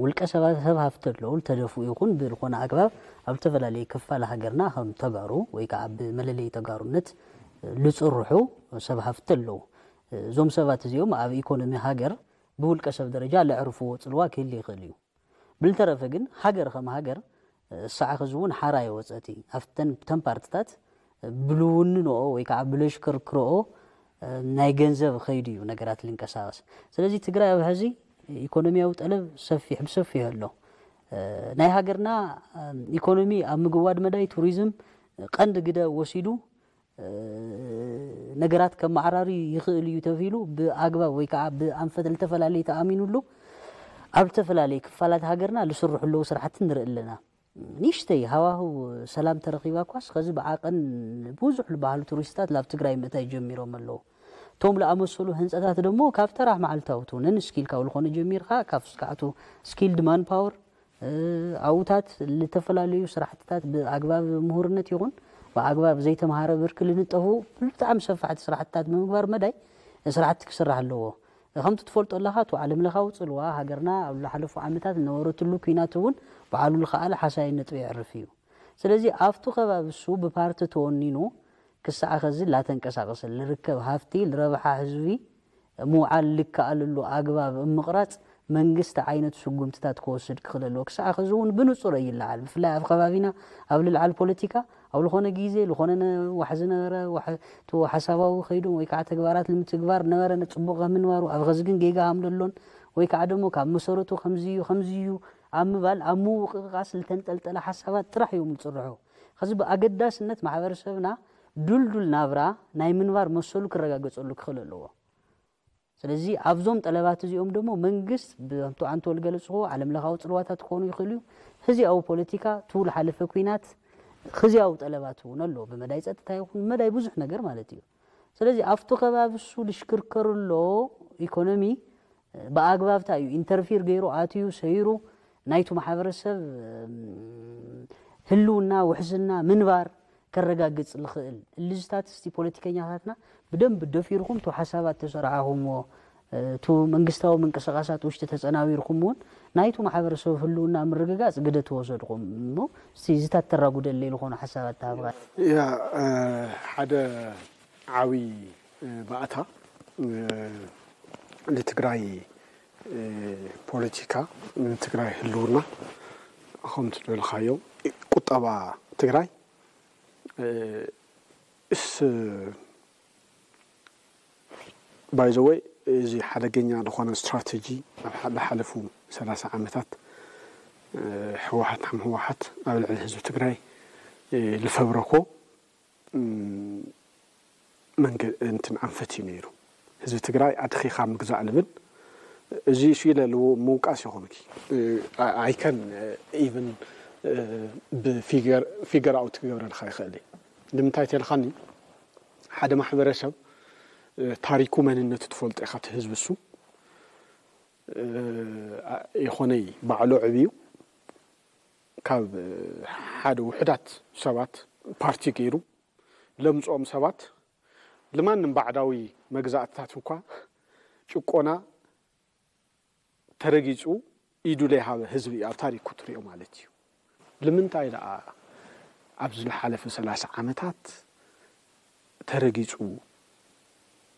ውልቀ ሰባት ሰብ ሃፍቲ ኣለዉ። ልተደፍኡ ይኹን ብልኾነ ኣግባብ ኣብ ዝተፈላለየ ክፋል ሃገርና ከም ተጋሩ ወይ ከዓ ብመለለይ ተጋሩነት ልፅርሑ ሰብ ሃፍቲ ኣለዉ። እዞም ሰባት እዚኦም ኣብ ኢኮኖሚ ሃገር ብውልቀ ሰብ ደረጃ ለዕርፍዎ ፅልዋ ክህሊ ይኽእል እዩ። ብልተረፈ ግን ሃገር ከም ሃገር እሳዕ ኸዚ እውን ሓራ የወፀቲ ኣብተን ተን ፓርትታት ብልውንንኦ ወይ ከዓ ብለሽክርክርኦ ናይ ገንዘብ ኸይዱ እዩ ነገራት ልንቀሳቀስ። ስለዚ ትግራይ ኣብ ሕዚ ኢኮኖሚያዊ ጠለብ ሰፊሕ ብሰፊሕ ኣሎ። ናይ ሃገርና ኢኮኖሚ ኣብ ምግዋድ መዳይ ቱሪዝም ቀንዲ ግደ ወሲዱ ነገራት ከመዓራሪ ይኽእል እዩ ተቢሉ ብኣግባብ ወይ ከዓ ብኣንፈት ልተፈላለዩ ተኣሚኑሉ ኣብ ዝተፈላለየ ክፋላት ሃገርና ልስርሑ ኣለዉ ስራሕቲ ንርኢ ኣለና። ንእሽተይ ሃዋህው ሰላም ተረኺባ እኳስ ኸዚ ብዓቐን ብዙሕ ዝበሃሉ ቱሪስታት ላብ ትግራይ ምእታይ ጀሚሮም ኣለዉ። እቶም ለኣመሰሉ ህንፀታት ደሞ ካብ ተራ መዓልታዊ ቱ ነንስኪል ካብ ልኾነ ጀሚርካ ካብ ስካዕቱ ስኪልድ ማን ፓወር ኣብኡታት ልተፈላለዩ ስራሕትታት ብኣግባብ ምሁርነት ይኹን ብኣግባብ ዘይተምሃረ ብርኪ ልንጠፉ ብጣዕሚ ሰፋሕቲ ስራሕትታት ብምግባር መዳይ ስራሕቲ ክስራሕ ኣለዎ። ከምቲ ትፈልጦ ኣለኻ እቱ ዓለም ለኻዊ ፅልዋ ሃገርና ኣብ ዝሓለፉ ዓመታት ዝነበረትሉ ኲናት እውን ባዕሉ ልኸኣለ ሓሳይ ነጥቢ የዕርፍ እዩ። ስለዚ ኣብቱ ከባቢ እሱ ብፓርቲ ተወኒኑ ክሳዕ ኸዚ ላተንቀሳቐሰ ልርከብ ሃፍቲ ልረብሓ ህዝቢ ምውዓል ልከኣለሉ ኣግባብ እምቕራፅ መንግስቲ ዓይነት ስጉምትታት ክወስድ ክኽእል ኣለዎ። ክሳዕ ኸዚ እውን ብንፁር ይለዓል። ብፍላይ ኣብ ከባቢና ኣብ ልልዓል ፖለቲካ ኣብ ዝኾነ ግዜ ዝኾነ ዋሕዚ ነበረ እቲ ሓሳባዊ ከይዱ ወይ ከዓ ተግባራት ንምትግባር ነበረ ፅቡቕ ከምንባሩ ኣብ ኸዚ ግን ጌጋ ሃምለሎን ወይ ከዓ ደሞ ካብ መሰረቱ ከምዚዩ ከምዚዩ ኣብ ምባል ኣብ ምውቕቓስ ልተንጠልጠለ ሓሳባት ጥራሕ እዮም ዝፅርሑ። ኸዚ ብኣገዳስነት ማሕበረሰብና ዱልዱል ናብራ ናይ ምንባር መሰሉ ክረጋገፀሉ ክኽእል ኣለዎ። ስለዚ ኣብዞም ጠለባት እዚኦም ደሞ መንግስት ብከምቱ ኣንቶ ልገለፅዎ ዓለም ለኻዊ ፅልዋታት ክኾኑ ይኽእሉ እዩ። ህዚያዊ ፖለቲካ ትውል ሓለፈ ኩናት ህዚያዊ ጠለባት እውን ኣሎ ብመዳይ ፀጥታ ይኹን መዳይ ብዙሕ ነገር ማለት እዩ። ስለዚ ኣብቲ ከባቢ እሱ ልሽክርከሩ ኣሎ ኢኮኖሚ ብኣግባብታ እዩ ኢንተርፊር ገይሩ ኣትዩ ሰይሩ ናይቱ ማሕበረሰብ ህልውና ውሕስና ምንባር ከረጋግፅ ልኽእል እልዝታት እስቲ ፖለቲከኛታትና ብደንብ ደፊርኩም ቱ ሓሳባት ተሰራዓኹምዎ ቱ መንግስታዊ ምንቅስቃሳት ውሽጢ ተፀናዊርኩም እውን ናይቱ ማሕበረሰብ ህልውና ምርግጋፅ ግደ ተወሰድኩም እሞ እስቲ ዝታት ተራጉደለይ ዝኾኑ ሓሳባት ተሃብካ። ያ ሓደ ዓብይ ባእታ ንትግራይ ፖለቲካ ንትግራይ ህልውና ከምቲ ዝበልካዮ ቁጠባ ትግራይ እስ ባይዘወይ እዚ ሓደገኛ ዝኾነ ስትራተጂ ኣብ ዝሓለፉ ሰላሳ ዓመታት ህወሓት ሓም ህወሓት ኣብ ልዕሊ ህዝቢ ትግራይ ዝፈብረኮ መንገ እንትን ኣንፈት እዩ ነይሩ። ህዝቢ ትግራይ ኣድኺኻ ምግዛእ ልብል፣ እዚ እሱ ኢለ ምውቃስ ይኹንኪ ኣይከን ኢቨን ብፊገር ኣውት ክገብረልካ ይኽእል እዩ። ንምንታይ ተልኻኒ ሓደ ማሕበረሰብ ታሪኩ መንነቱ ትፈልጦ ኢኻ። እቲ ህዝቢ እሱ ይኾነይ ባዕሉ ዕብዩ ካብ ሓደ ውሕዳት ሰባት ፓርቲ ገይሩ ለምፅኦም ሰባት ልማንም ባዕዳዊ መግዛእትታት እኳ ጭቆና ተረጊፁ ኢዱ ዘይሃበ ህዝቢ እዩ ኣብ ታሪኩ ትሪኦ ማለት እዩ። ንምንታይ ደኣ ኣብዚ ዝሓለፈ ሰላሳ ዓመታት ተረጊፁ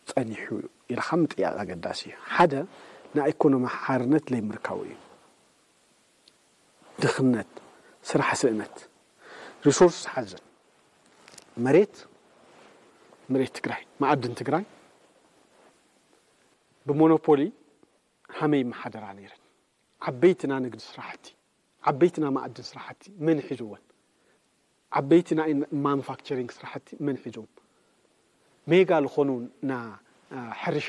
ፀኒሑ ኢልካ ምጥያቕ ኣገዳሲ እዩ። ሓደ ናይ ኢኮኖሚ ሓርነት ለይምርካቡ እዩ። ድኽነት፣ ስራሕ ስእነት፣ ሪሶርስ ሓዘን መሬት መሬት ትግራይ ማዕድን ትግራይ ብሞኖፖሊ ሃመይ መሓደራ ነይረን። ዓበይትና ንግዲ ስራሕቲ ዓበይትና ማዕድን ስራሕቲ መን ሒዝወን? ዓበይቲ ናይ ማኑፋክቸሪንግ ስራሕቲ መን ሒዞም? ሜጋ ዝኾኑ ና ሕርሻ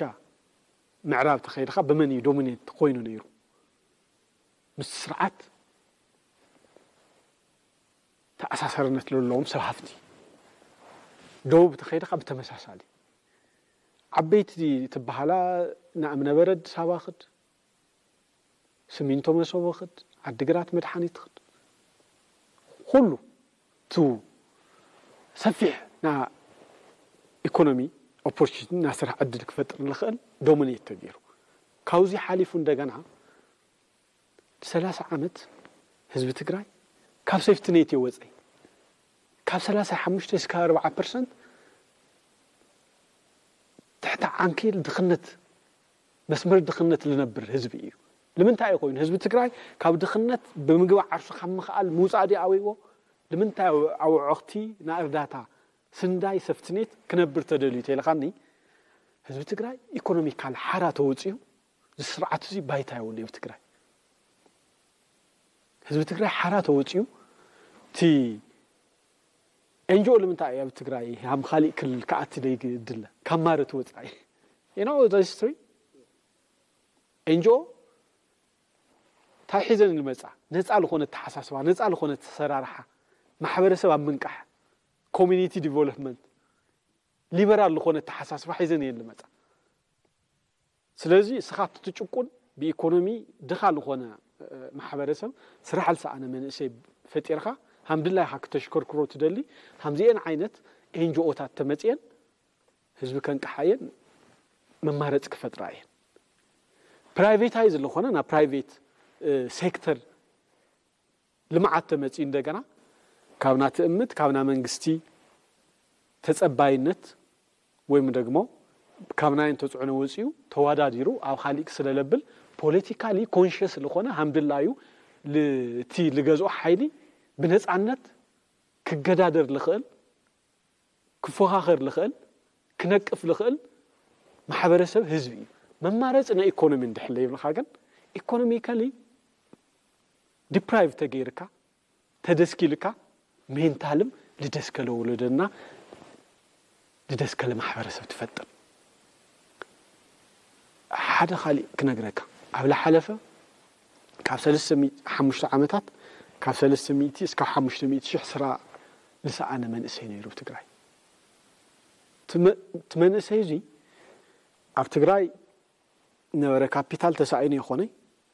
ምዕራብ ተኸይድካ ብመን እዩ ዶሚኔት ኮይኑ ነይሩ? ምስ ስርዓት ተኣሳሰርነት ለለዎም ሰብ ሃፍቲ። ደቡብ ተኸይድካ ብተመሳሳሊ ዓበይቲ ትበሃላ ንእምነበረድ ሳባ ኽድ፣ ስሚንቶ መሰቦ ኽድ፣ ዓዲግራት መድሓኒት ኽድ፣ ኩሉ ቱ ሰፊሕ ና ኢኮኖሚ ኦፖርቹኒቲ ና ስራሕ ዕድል ክፈጥር ዝኽእል ዶሚኔት ተገይሩ። ካብዚ ሓሊፉ እንደገና ሰላሳ ዓመት ህዝቢ ትግራይ ካብ ሴፍትኔት እየ ወፀይ ካብ ሰላሳ ሓሙሽተ እስካብ ኣርባዓ ፐርሰንት ትሕቲ ዓንኬል ድኽነት መስመር ድኽነት ዝነብር ህዝቢ እዩ። ንምንታይ እዩ ኮይኑ ህዝቢ ትግራይ ካብ ድኽነት ብምግቢ ዓርሱ ካብ ምኽኣል ምውፃእ ድዩ ኣበይዎ? ንምንታይ ኣብ ኣዕወቕቲ ንእርዳታ ስንዳይ ሰፍትኔት ክነብር ተደልዩ ተይልኻኒ ህዝቢ ትግራይ ኢኮኖሚካል ሓራ ተወፅዩ እዚ ስርዓት እዚ ባይታ የብሉ ኣብ ትግራይ። ህዝቢ ትግራይ ሓራ ተወፅዩ እቲ ኤንጂኦ ንምንታይ እዩ ኣብ ትግራይ ሃም ካሊእ ክልል ክኣቲ ደይግድለ ካብ ማረት ወፃኢ you know the history ኤንጂኦ እንታይ ሒዘን ዝመፃ ነፃ ዝኾነ ተሓሳስባ ነፃ ዝኾነ ተሰራርሓ ማሕበረሰብ ኣብ ምንቃሕ ኮሚኒቲ ዲቨሎፕመንት ሊበራል ዝኾነ ተሓሳስባ ሒዘን እየን ዝመፃ። ስለዚ እስኻ ትጭቁን ብኢኮኖሚ ድኻ ዝኾነ ማሕበረሰብ ስራሕ ዝሰኣነ መንእሰይ ፈጢርካ ሃምድላይካ ክተሽከርክሮ ትደሊ ሃምዚኤን ዓይነት ኤንጂኦታት ተመፅየን ህዝቢ ከንቅሓየን መማረፂ ክፈጥራ እየን። ፕራይቬታይዝ ዝኾነ ናብ ፕራይቬት ሴክተር ልምዓት ተመፅዩ እንደገና ካብና ትእምት ካብና መንግስቲ ተፀባይነት ወይም ደግሞ ካብ ናይ እንተፅዕኖ ወፂኡ ተወዳዲሩ ኣብ ካሊእ ስለለብል ፖለቲካሊ ኮንሽስ ዝኾነ ሃምድላዩ እቲ ልገዝኦ ሓይሊ ብነፃነት ክገዳደር ልኽእል ክፎኻኸር ልኽእል ክነቅፍ ልኽእል ማሕበረሰብ ህዝቢ እዩ። መማረፂ ናይ ኢኮኖሚ እንድሕለ ይብልካ ግን ኢኮኖሚካሊ ዲፕራይቭ ተገይርካ ተደስኪልካ ሜንታልም ልደስከለ ወለደና ልደስከለ ማሕበረሰብ ትፈጥር። ሓደ ካሊእ ክነግረካ ኣብ ዝሓለፈ ካብ ሰለስተ ሚእቲ ሓሙሽተ ዓመታት ካብ ሰለስተ ሚእቲ እስካብ ሓሙሽተ ሚእቲ ሽሕ ስራ ዝሰኣነ መንእሰይ ነይሩ ኣብ ትግራይ። እቲ መ- እቲ መንእሰይ እዚ ኣብ ትግራይ ነበረ ካፒታል ተሳኢኑ ይኾነ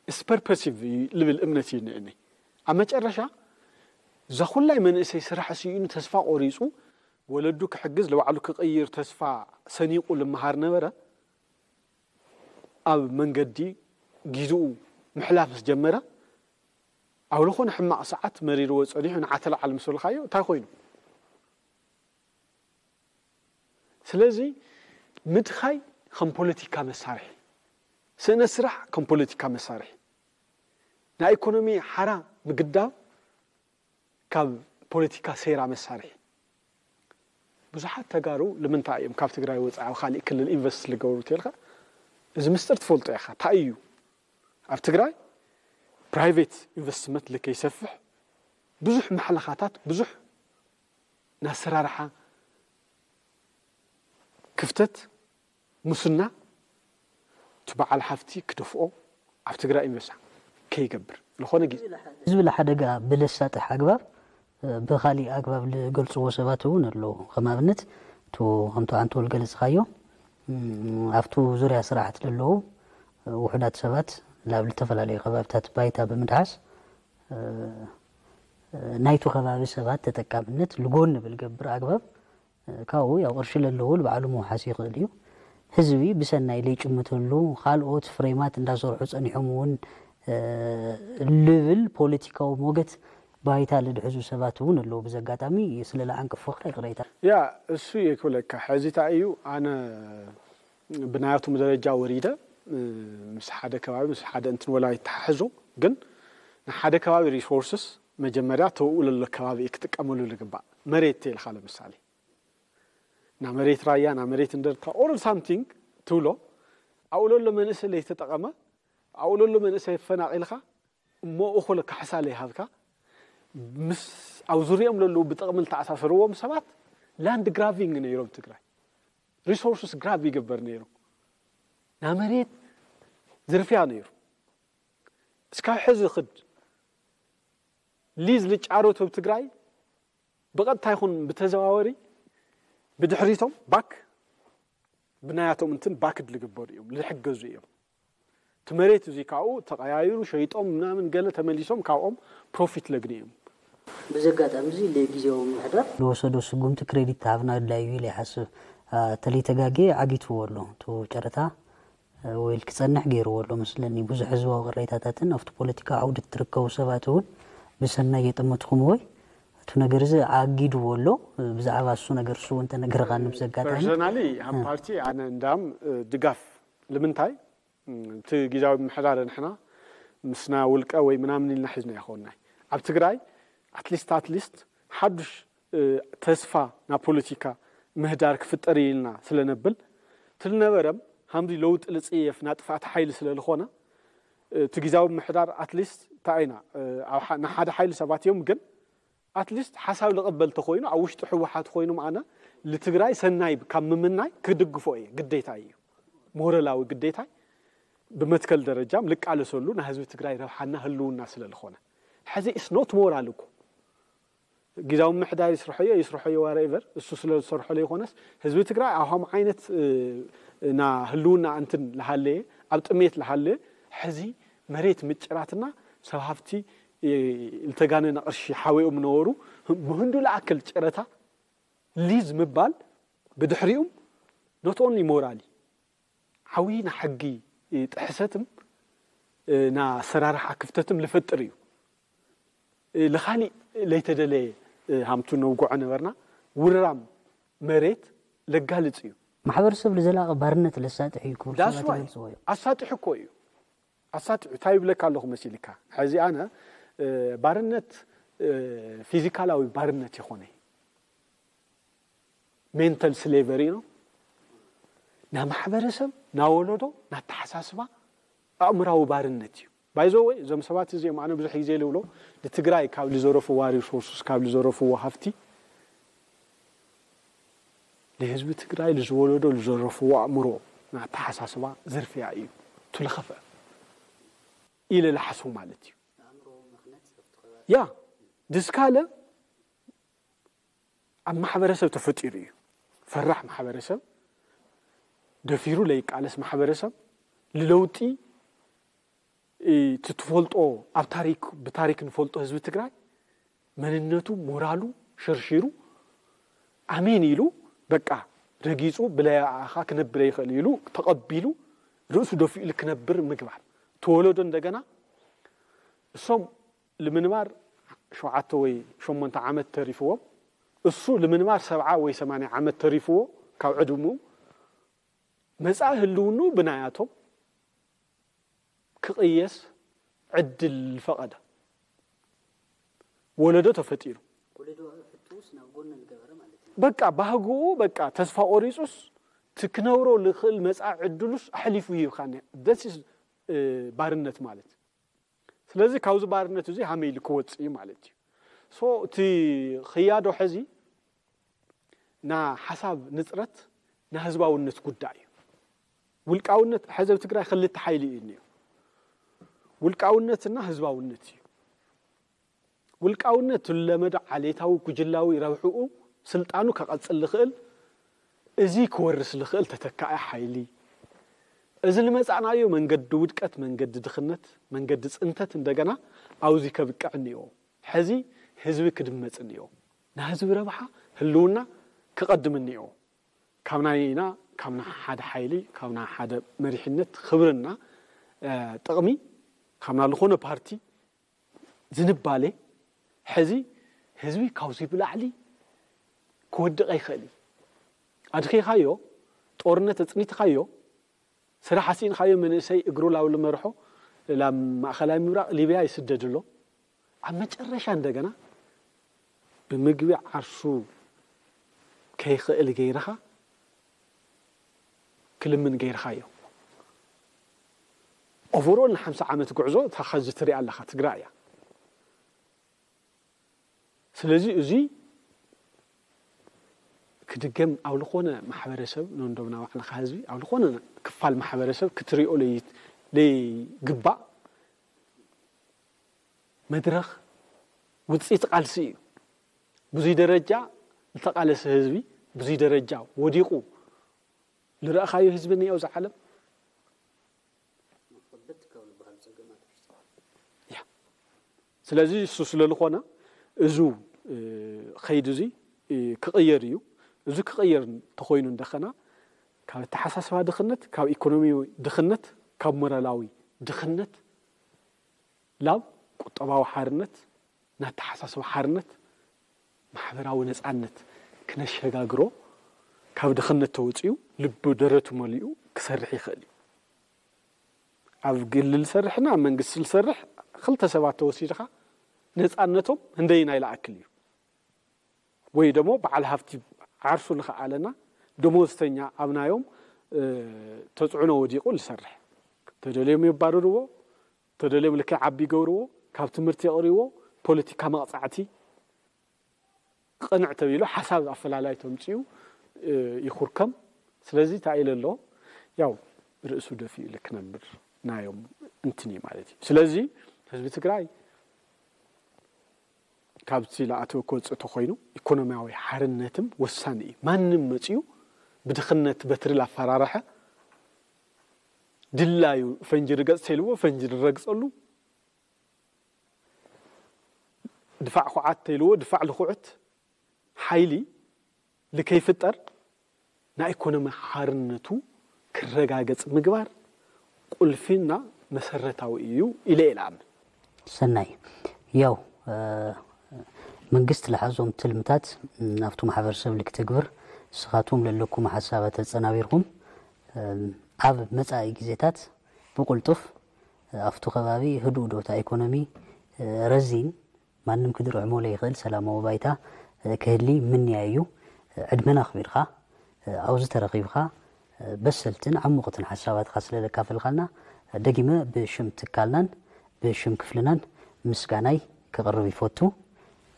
ስፐርፐሲቭ ልብል እምነት እዩ ንእኒ ኣብ መጨረሻ እዛ ኩላይ መንእሰይ ስራሕ ስኢኑ ተስፋ ቆሪፁ ወለዱ ክሕግዝ ልባዕሉ ክቕይር ተስፋ ሰኒቑ ልመሃር ነበረ ኣብ መንገዲ ጊዝኡ ምሕላፍ ምስ ጀመረ ኣብ ዝኾነ ሕማቕ ሰዓት መሪርዎ ፀኒሑ ንዓተላዓል ምስ በልካዮ እንታይ ኮይኑ ስለዚ ምድኻይ ከም ፖለቲካ መሳርሒ ስእነት ስራሕ ከም ፖለቲካ መሳርሒ ናይ ኢኮኖሚ ሓራ ምግዳብ ካብ ፖለቲካ ሴራ መሳርሒ ብዙሓት ተጋሩ ንምንታይ እዮም ካብ ትግራይ ወፃኢ ኣብ ካሊእ ክልል ኢንቨስት ዝገብሩ ተልካ እዚ ምስጢር ትፈልጦ ኢኻ እንታይ እዩ ኣብ ትግራይ ፕራይቬት ኢንቨስትመንት ልከይሰፍሕ ብዙሕ ማሕለኻታት ብዙሕ ናይ ኣሰራርሓ ክፍተት ሙስና እቲ በዓል ሃፍቲ ክደፍኦ ኣብ ትግራይ ኢንቨስት ከይገብር ዝኾነ ግዜ ህዝቢ ለሓደጋ ብለሳጥሕ ኣግባብ ብካሊእ ኣግባብ ዝገልፅዎ ሰባት እውን ኣለዉ። ከም ኣብነት እቲ ከምቲ ኣንቶል ገለፅካዮ ኣብቲ ዙርያ ስራሕቲ ዘለዉ ውሑዳት ሰባት ናብ ዝተፈላለዩ ከባብታት ባይታ ብምድሓስ ናይቱ ከባቢ ሰባት ተጠቃምነት ልጎን ብልገብር ኣግባብ ካብኡ ያው ቅርሺ ለለዎ ባዕሉ ምውሓስ ይኽእል እዩ። ህዝቢ ብሰናይ ለይጭምተሉ ካልኦት ፍሬማት እንዳሰርሑ ፀኒሖም እውን ልብል ፖለቲካዊ ሞገት ባይታ ልድሕዙ ሰባት እውን ኣለዉ። ብዚ ኣጋጣሚ ስለ ለዓንቅፎካ ይቕሬታ። ያ እሱ እየ ክብለካ። ሕዚ እንታይ እዩ ኣነ ብናያቶም ደረጃ ወሪደ ምስ ሓደ ከባቢ ምስ ሓደ እንትን ወላ ይተሓሕዞ ግን ንሓደ ከባቢ ሪሶርስስ መጀመርያ ተውኡ ለሎ ከባቢ እዩ ክጥቀመሉ ልግባእ። መሬት ተይልካ ለምሳሌ ና መሬት ራያ ና መሬት እንደርታ or something ትብሎ ኣብኡ ለሎ መንእሰይ ለይተጠቐመ ኣብኡ ለሎ መንእሰይ ኣፈናቒልካ እሞ እኹል ካሕሳ ለይሃብካ ምስ ኣብ ዙሪኦም ለለዉ ብጥቕሚ ልተኣሳሰርዎም ሰባት ላንድ ግራቪንግ ነይሮም ትግራይ ሪሶርስስ ግራብ ይግበር ነይሩ ና መሬት ዝርፍያ ነይሩ እስካብ ሕዚ ክድ ሊዝ ልጫረቱ ኣብ ትግራይ ብቐጥታ ይኹን ብተዘዋወሪ ብድሕሪቶም ባክ ብናያቶም እንትን ባክድ ልግበሩ እዮም ልሕገዙ እዮም እቲ መሬት እዚ ካብኡ ተቐያይሩ ሸይጦም ምናምን ገለ ተመሊሶም ካብኦም ፕሮፊት ለግኒ እዮም ብዚ ኣጋጣሚ እዚ ለጊዜያዊ ምምሕዳር ዝወሰዶ ስጉምቲ ክሬዲት ተሃብና ኣድላዩ ኢለ ይሓስብ ተለይተጋጌ ዓጊትዎ ኣሎ እቲ ጨረታ ወይ ክጸንሕ ገይርዎ ኣሎ መስለኒ ብዙሕ ህዝባዊ ቅሬታታትን ኣብቲ ፖለቲካ ዓውዲ እትርከቡ ሰባት እውን ብሰናይ የጠመትኹም ወይ እቲ ነገር እዚ ኣጊድዎ ኣሎ ብዛዕባ እሱ ነገር እሱ እውን ተነግረኻኒ ብዘጋጣሚ personally ኣብ ፓርቲ ኣነ እንዳም ድጋፍ ልምንታይ እቲ ግዛዊ ምሕዳር ንሕና ምስና ውልቀ ወይ ምናምን ኢልና ሒዝና ይኸውን ናይ ኣብ ትግራይ ኣትሊስት ኣትሊስት ሓዱሽ ተስፋ ናብ ፖለቲካ ምህዳር ክፍጠር እዩ ኢልና ስለነብል ትልነበረም ሃምዚ ለውጢ ልፅየፍ ናጥፋእቲ ሓይሊ ስለልኾነ እቲ ግዛዊ ምሕዳር ኣትሊስት እንታይ ኢና ሓደ ሓይሊ ሰባት እዮም ግን ኣትሊስት ሓሳብ ልቕበል ተኮይኑ ኣብ ውሽጢ ህወሓት ኮይኖም ኣነ ልትግራይ ሰናይ ካብ ምምናይ ክድግፎ እየ ግዴታ እዩ ሞረላዊ ግዴታይ ብመትከል ደረጃም ልቃለሰሉ ናይ ህዝቢ ትግራይ ረብሓና ህልውና ስለልኾነ ሕዚ ኢስ ኖት ሞራል እኮ ግዛዊ ምሕዳር ይስርሖዮ ይስርሖዮ ዋረቨር እሱ ስለ ዝሰርሖ ለይኮነስ ህዝቢ ትግራይ ኣብ ከም ዓይነት ና ህልውና እንትን ልሃለየ ኣብ ጥሜት ልሃለየ ሕዚ መሬት ምጭራትና ሰብ ሃፍቲ ልተጋነነ ቅርሺ ሓወኦም ነበሩ ብህንዱ ለኣክል ጨረታ ሊዝ ምባል ብድሕሪኡም not only ሞራሊ ዓብዪ ንሕጊ ጥሕሰትም ናሰራርሓ ክፍተትም ልፈጥር እዩ ልኻሊእ ለይተደለየ ሃምቱ ነውግዖ ነበርና ውርራም መሬት ለጋልፅ እዩ ማሕበረሰብ ልዘላቂ ባርነት ለሳጥሕ እዩ ክብሉ ሰባት ይገልፅዎ እዮም ኣሳጥሑ እኮ እዩ ኣሳጥሑ እንታይ ይብለካ ኣለኹ መሲልካ ሕዚ ኣነ ባርነት ፊዚካላዊ ባርነት ይኾነ ሜንታል ስሌቨሪ ነው ና ማሕበረሰብ ና ወለዶ ናተሓሳስባ ኣእምራዊ ባርነት እዩ ባይዘወይ እዞም ሰባት እዚኦም ኣነ ብዙሕ ግዜ ልብሎ ንትግራይ ካብ ልዘረፍዋ ሪሶርስስ ካብ ልዘረፍዎ ሃፍቲ ንህዝቢ ትግራይ ልዝወለዶ ልዘረፍዎ ኣእምሮ ናተሓሳስባ ዝርፍያ እዩ ትልኸፈ ኢለ ልሓስቡ ማለት እዩ ያ ድስካለ ኣብ ማሕበረሰብ ተፈጢሩ እዩ ፈራሕ ማሕበረሰብ ደፊሩ ለይቃለስ ማሕበረሰብ ንለውጢ ትትፈልጦ ኣብ ታሪክ ብታሪክ ንፈልጦ ህዝቢ ትግራይ መንነቱ ሞራሉ ሸርሺሩ ኣሜን ኢሉ በቃ ረጊፁ ብለያኣኻ ክነብረ ይኽእል ኢሉ ተቐቢሉ ርእሱ ደፊኡ ክነብር ምግባር ተወለዶ እንደገና እሶም ልምንባር ሸውዓተ ወይ ሸሞንተ ዓመት ተሪፍዎም እሱ ልምንባር ሰብዓ ወይ ሰማንያ ዓመት ተሪፍዎ ካብ ዕድሙ መጻኢ ህልውኑ ብናያቶም ክቕየስ ዕድል ፈቐደ ወለዶ ተፈጢሩ በቃ ባህግኡ በቃ ተስፋ ቆሪፁስ ትክነብሮ ልኽእል መጻኢ ዕድሉስ ኣሕሊፉ ይህብካ ባርነት ማለት ስለዚ ካብዚ ባርነት እዚ ሃመይ ኢሉ ክወፅእ እዩ ማለት እዩ ሶ እቲ ክያዶ ሕዚ ና ሓሳብ ንፅረት ና ህዝባውነት ጉዳይ እዩ ውልቃውነት፣ ሕዚ ኣብ ትግራይ ክልተ ሓይሊ እዩ እኒኦ። ውልቃውነትና ህዝባውነት እዩ። ውልቃውነት ለመዶ ዓሌታዊ ጉጅላዊ ረብሕኡ፣ ስልጣኑ ከቐፅል ዝኽእል፣ እዚ ክወርስ ዝኽእል ተተካኢ ሓይሊ፣ እዚ ዝመፃእናዮ መንገዲ ውድቀት፣ መንገዲ ድኽነት፣ መንገዲ ፅንተት እንደገና ኣብዚ ከብቅዕ እኒኦ። ሕዚ ህዝቢ ክድመፅ እኒኦ። ንህዝቢ ረብሓ፣ ህልውና ክቐድም እኒኦ። ካብ ናይና፣ ካብ ናይ ሓደ ሓይሊ፣ ካብ ናይ ሓደ መሪሕነት ክብርና፣ እ፣ ጥቕሚ፣ ካብ ናይ ዝኾነ ፓርቲ ዝንባሌ፣ ሕዚ ህዝቢ ካብዚ ብላዕሊ ክወድቕ ይኽእል እዩ። ኣድኺኻዮ፣ ጦርነት ኣጽኒትኻዮ፣ ስራሕ ኣስኢንካዮ፣ መንእሰይ እግሩ ላብ ልመርሖ፣ ላብ ማእኸላይ ምብራቕ ሊብያ ይስደድ ኣሎ። ኣብ መጨረሻ እንደገና ብምግቢ ዓርሱ ከይኽእል ገይርኻ ክልምን ገይርኻዮ። ኦቨርኦል ንሓምሳ ዓመት ጉዕዞ እታ ኸዚ ትሪኣ ኣለኻ ትግራይ እያ። ስለዚ እዚ ክድገም ኣብ ዝኾነ ማሕበረሰብ፣ ነንዶምና ባዕልኻ ህዝቢ፣ ኣብ ዝኾነ ክፋል ማሕበረሰብ ክትሪኦ ለይ-፣ ለይግባእ መድረኽ ውፅኢት ቃልሲ እዩ። ብዙይ ደረጃ ዝተቓለሰ ህዝቢ፣ ብዙይ ደረጃ ወዲቑ ዝረኣኻዮ ህዝቢ እኒኦ እዛ ዓለም። ከበድቲ ካብ ዝበሃሉ ጸገማት ውሽጢ። ያ። ስለዚ እሱ ስለ ዝኾነ፣ እዙ፣ እ፣ ኸይዲ እዙይ፣ እ፣ ክቕየር እዩ። እዚ ክቕየር እንተኾይኑ እንደኸና፣ ካብ ኣተሓሳስባ ድኽነት፣ ካብ ኢኮኖሚ ድኽነት፣ ካብ ሞራላዊ ድኽነት፣ ላብ ቁጠባዊ ሓርነት፣ ናተሓሳስባ ሓርነት፣ ማሕበራዊ ነጻነት ክነሸጋግሮ፣ ካብ ድኽነት ተወጺኡ ልቡ ደረቱ መሊኡ ክሰርሕ ይኽእል እዩ። ኣብ ግሊ ዝሰርሕና ኣብ መንግስቲ ዝሰርሕ ክልተ ሰባት ተወሲድኻ ነጻነቶም ህንደይናይ ይኣክል እዩ። ወይ ደሞ በዓል ሃፍቲ ዓርሱ ልኸኣለና ደሞዝተኛ ኣብ ናዮም፣ እ፣ ተጽዕኖ ወዲቑ ልሰርሕ። ተደልዮም የባርርዎ፣ ተደልዮም ልክዕ ዓቢ ይገብርዎ፣ ካብ ትምህርቲ የቕርዎ፣ ፖለቲካ መቕጻዕቲ ቅንዕ ተቢሉ ሓሳብ ኣፈላላይ ተምጽኡ፣ እ፣ ይኹርከም። ስለዚ እንታይ ኢለ ኣሎ? ያው ርእሱ ደፊኡ ልክነብር ናዮም እንትን እዩ ማለት እዩ። ስለዚ ህዝቢ ትግራይ ካብቲ ለኣተወ ክወፅእ ተኾይኑ ኢኮኖሚያዊ ሓርነትም ወሳኒ እዩ። ማንም መፅዩ ብድኽነት በትሪ ላፈራረሐ ድላዩ ፈንጂ ርገፅ ተልዎ ፈንጂ ዝረግፀሉ፣ ድፋዕ ኩዓት ተልዎ ድፋዕ ልኩዕት ሓይሊ ልከይፍጠር ናይ ኢኮኖሚ ሓርነቱ ክረጋገጽ ምግባር ቁልፊና መሰረታዊ እዩ ኢለ እየ ልኣምን። ሰናይ። ያው፣ እ፣ መንግስቲ ልሓዞም ትልምታት ናብቱ ማሕበረሰብ ልክትግብር ንስኻትኩም ለለኩም ሓሳባት ተጸናቢርኩም፣ እ፣ ኣብ መጻኢ ግዜታት ብቁልጡፍ ኣብቱ ከባቢ ህዱእ ዶ እታ ኢኮኖሚ፣ እ፣ ረዚን ማንም ክድርዕሞ ለይኽእል ሰላማዊ ባይታ፣ እ፣ ክህሊ ምንያይ እዩ። እ፣ ዕድመና ኣኽቢርካ፣ እ፣ ኣብዚ ተረኺብካ፣ እ፣ በሰልትን ዓሙቕትን ሓሳባትካ ስለ ዘካፈልካልና፣ እ፣ ደጊመ ብሽም ትካልናን ብሽም ክፍልናን ምስጋናይ ከቕርብ ይፈቱ።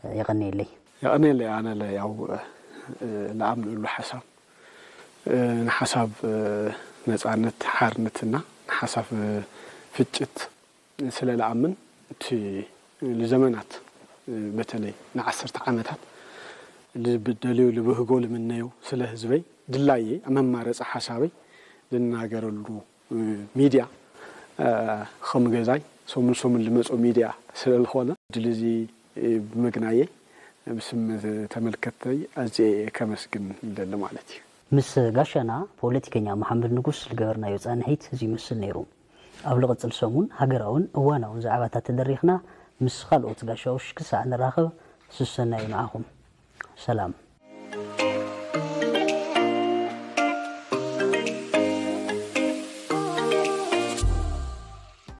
እ፣ የቐንየለይ። የቐንየለይ። ኣነ ለ ያው፣ እ፣ ለኣምነሉ ሓሳብ፣ እ፣ ንሓሳብ፣ እ፣ ነጻነት ሓርነትና ንሓሳብ፣ እ፣ ፍጭት ስለ ልኣምን እቲ ንዘመናት በተለይ ንዓሰርተ ዓመታት ልብደልዮ ልብህጎ ልምነዮ ስለ ህዝበይ ድላየ መማረፂ ሓሳበይ ልናገረሉ ሚድያ ከም ገዛይ ሰሙን ሰሙን ልመፆ ሚድያ ስለ ዝኾነ ድል እዚ ብምግናየይ ብስም ተመልከተይ ኣዝየ ከመስግን ልደሊ ማለት እዩ። ምስ ጋሻና ፖለቲከኛ መሓመድ ንጉስ ዝገበርናዮ ጻንሒት እዚ ይመስል ነይሩ። ኣብ ልቕጽል ሰሙን ሃገራውን እዋናውን ዛዕባታት ተደሪኽና ምስ ካልኦት ጋሻውሽ ክሳዕ ንራኸብ ስሰናዩ ንዓኹም። ሰላም።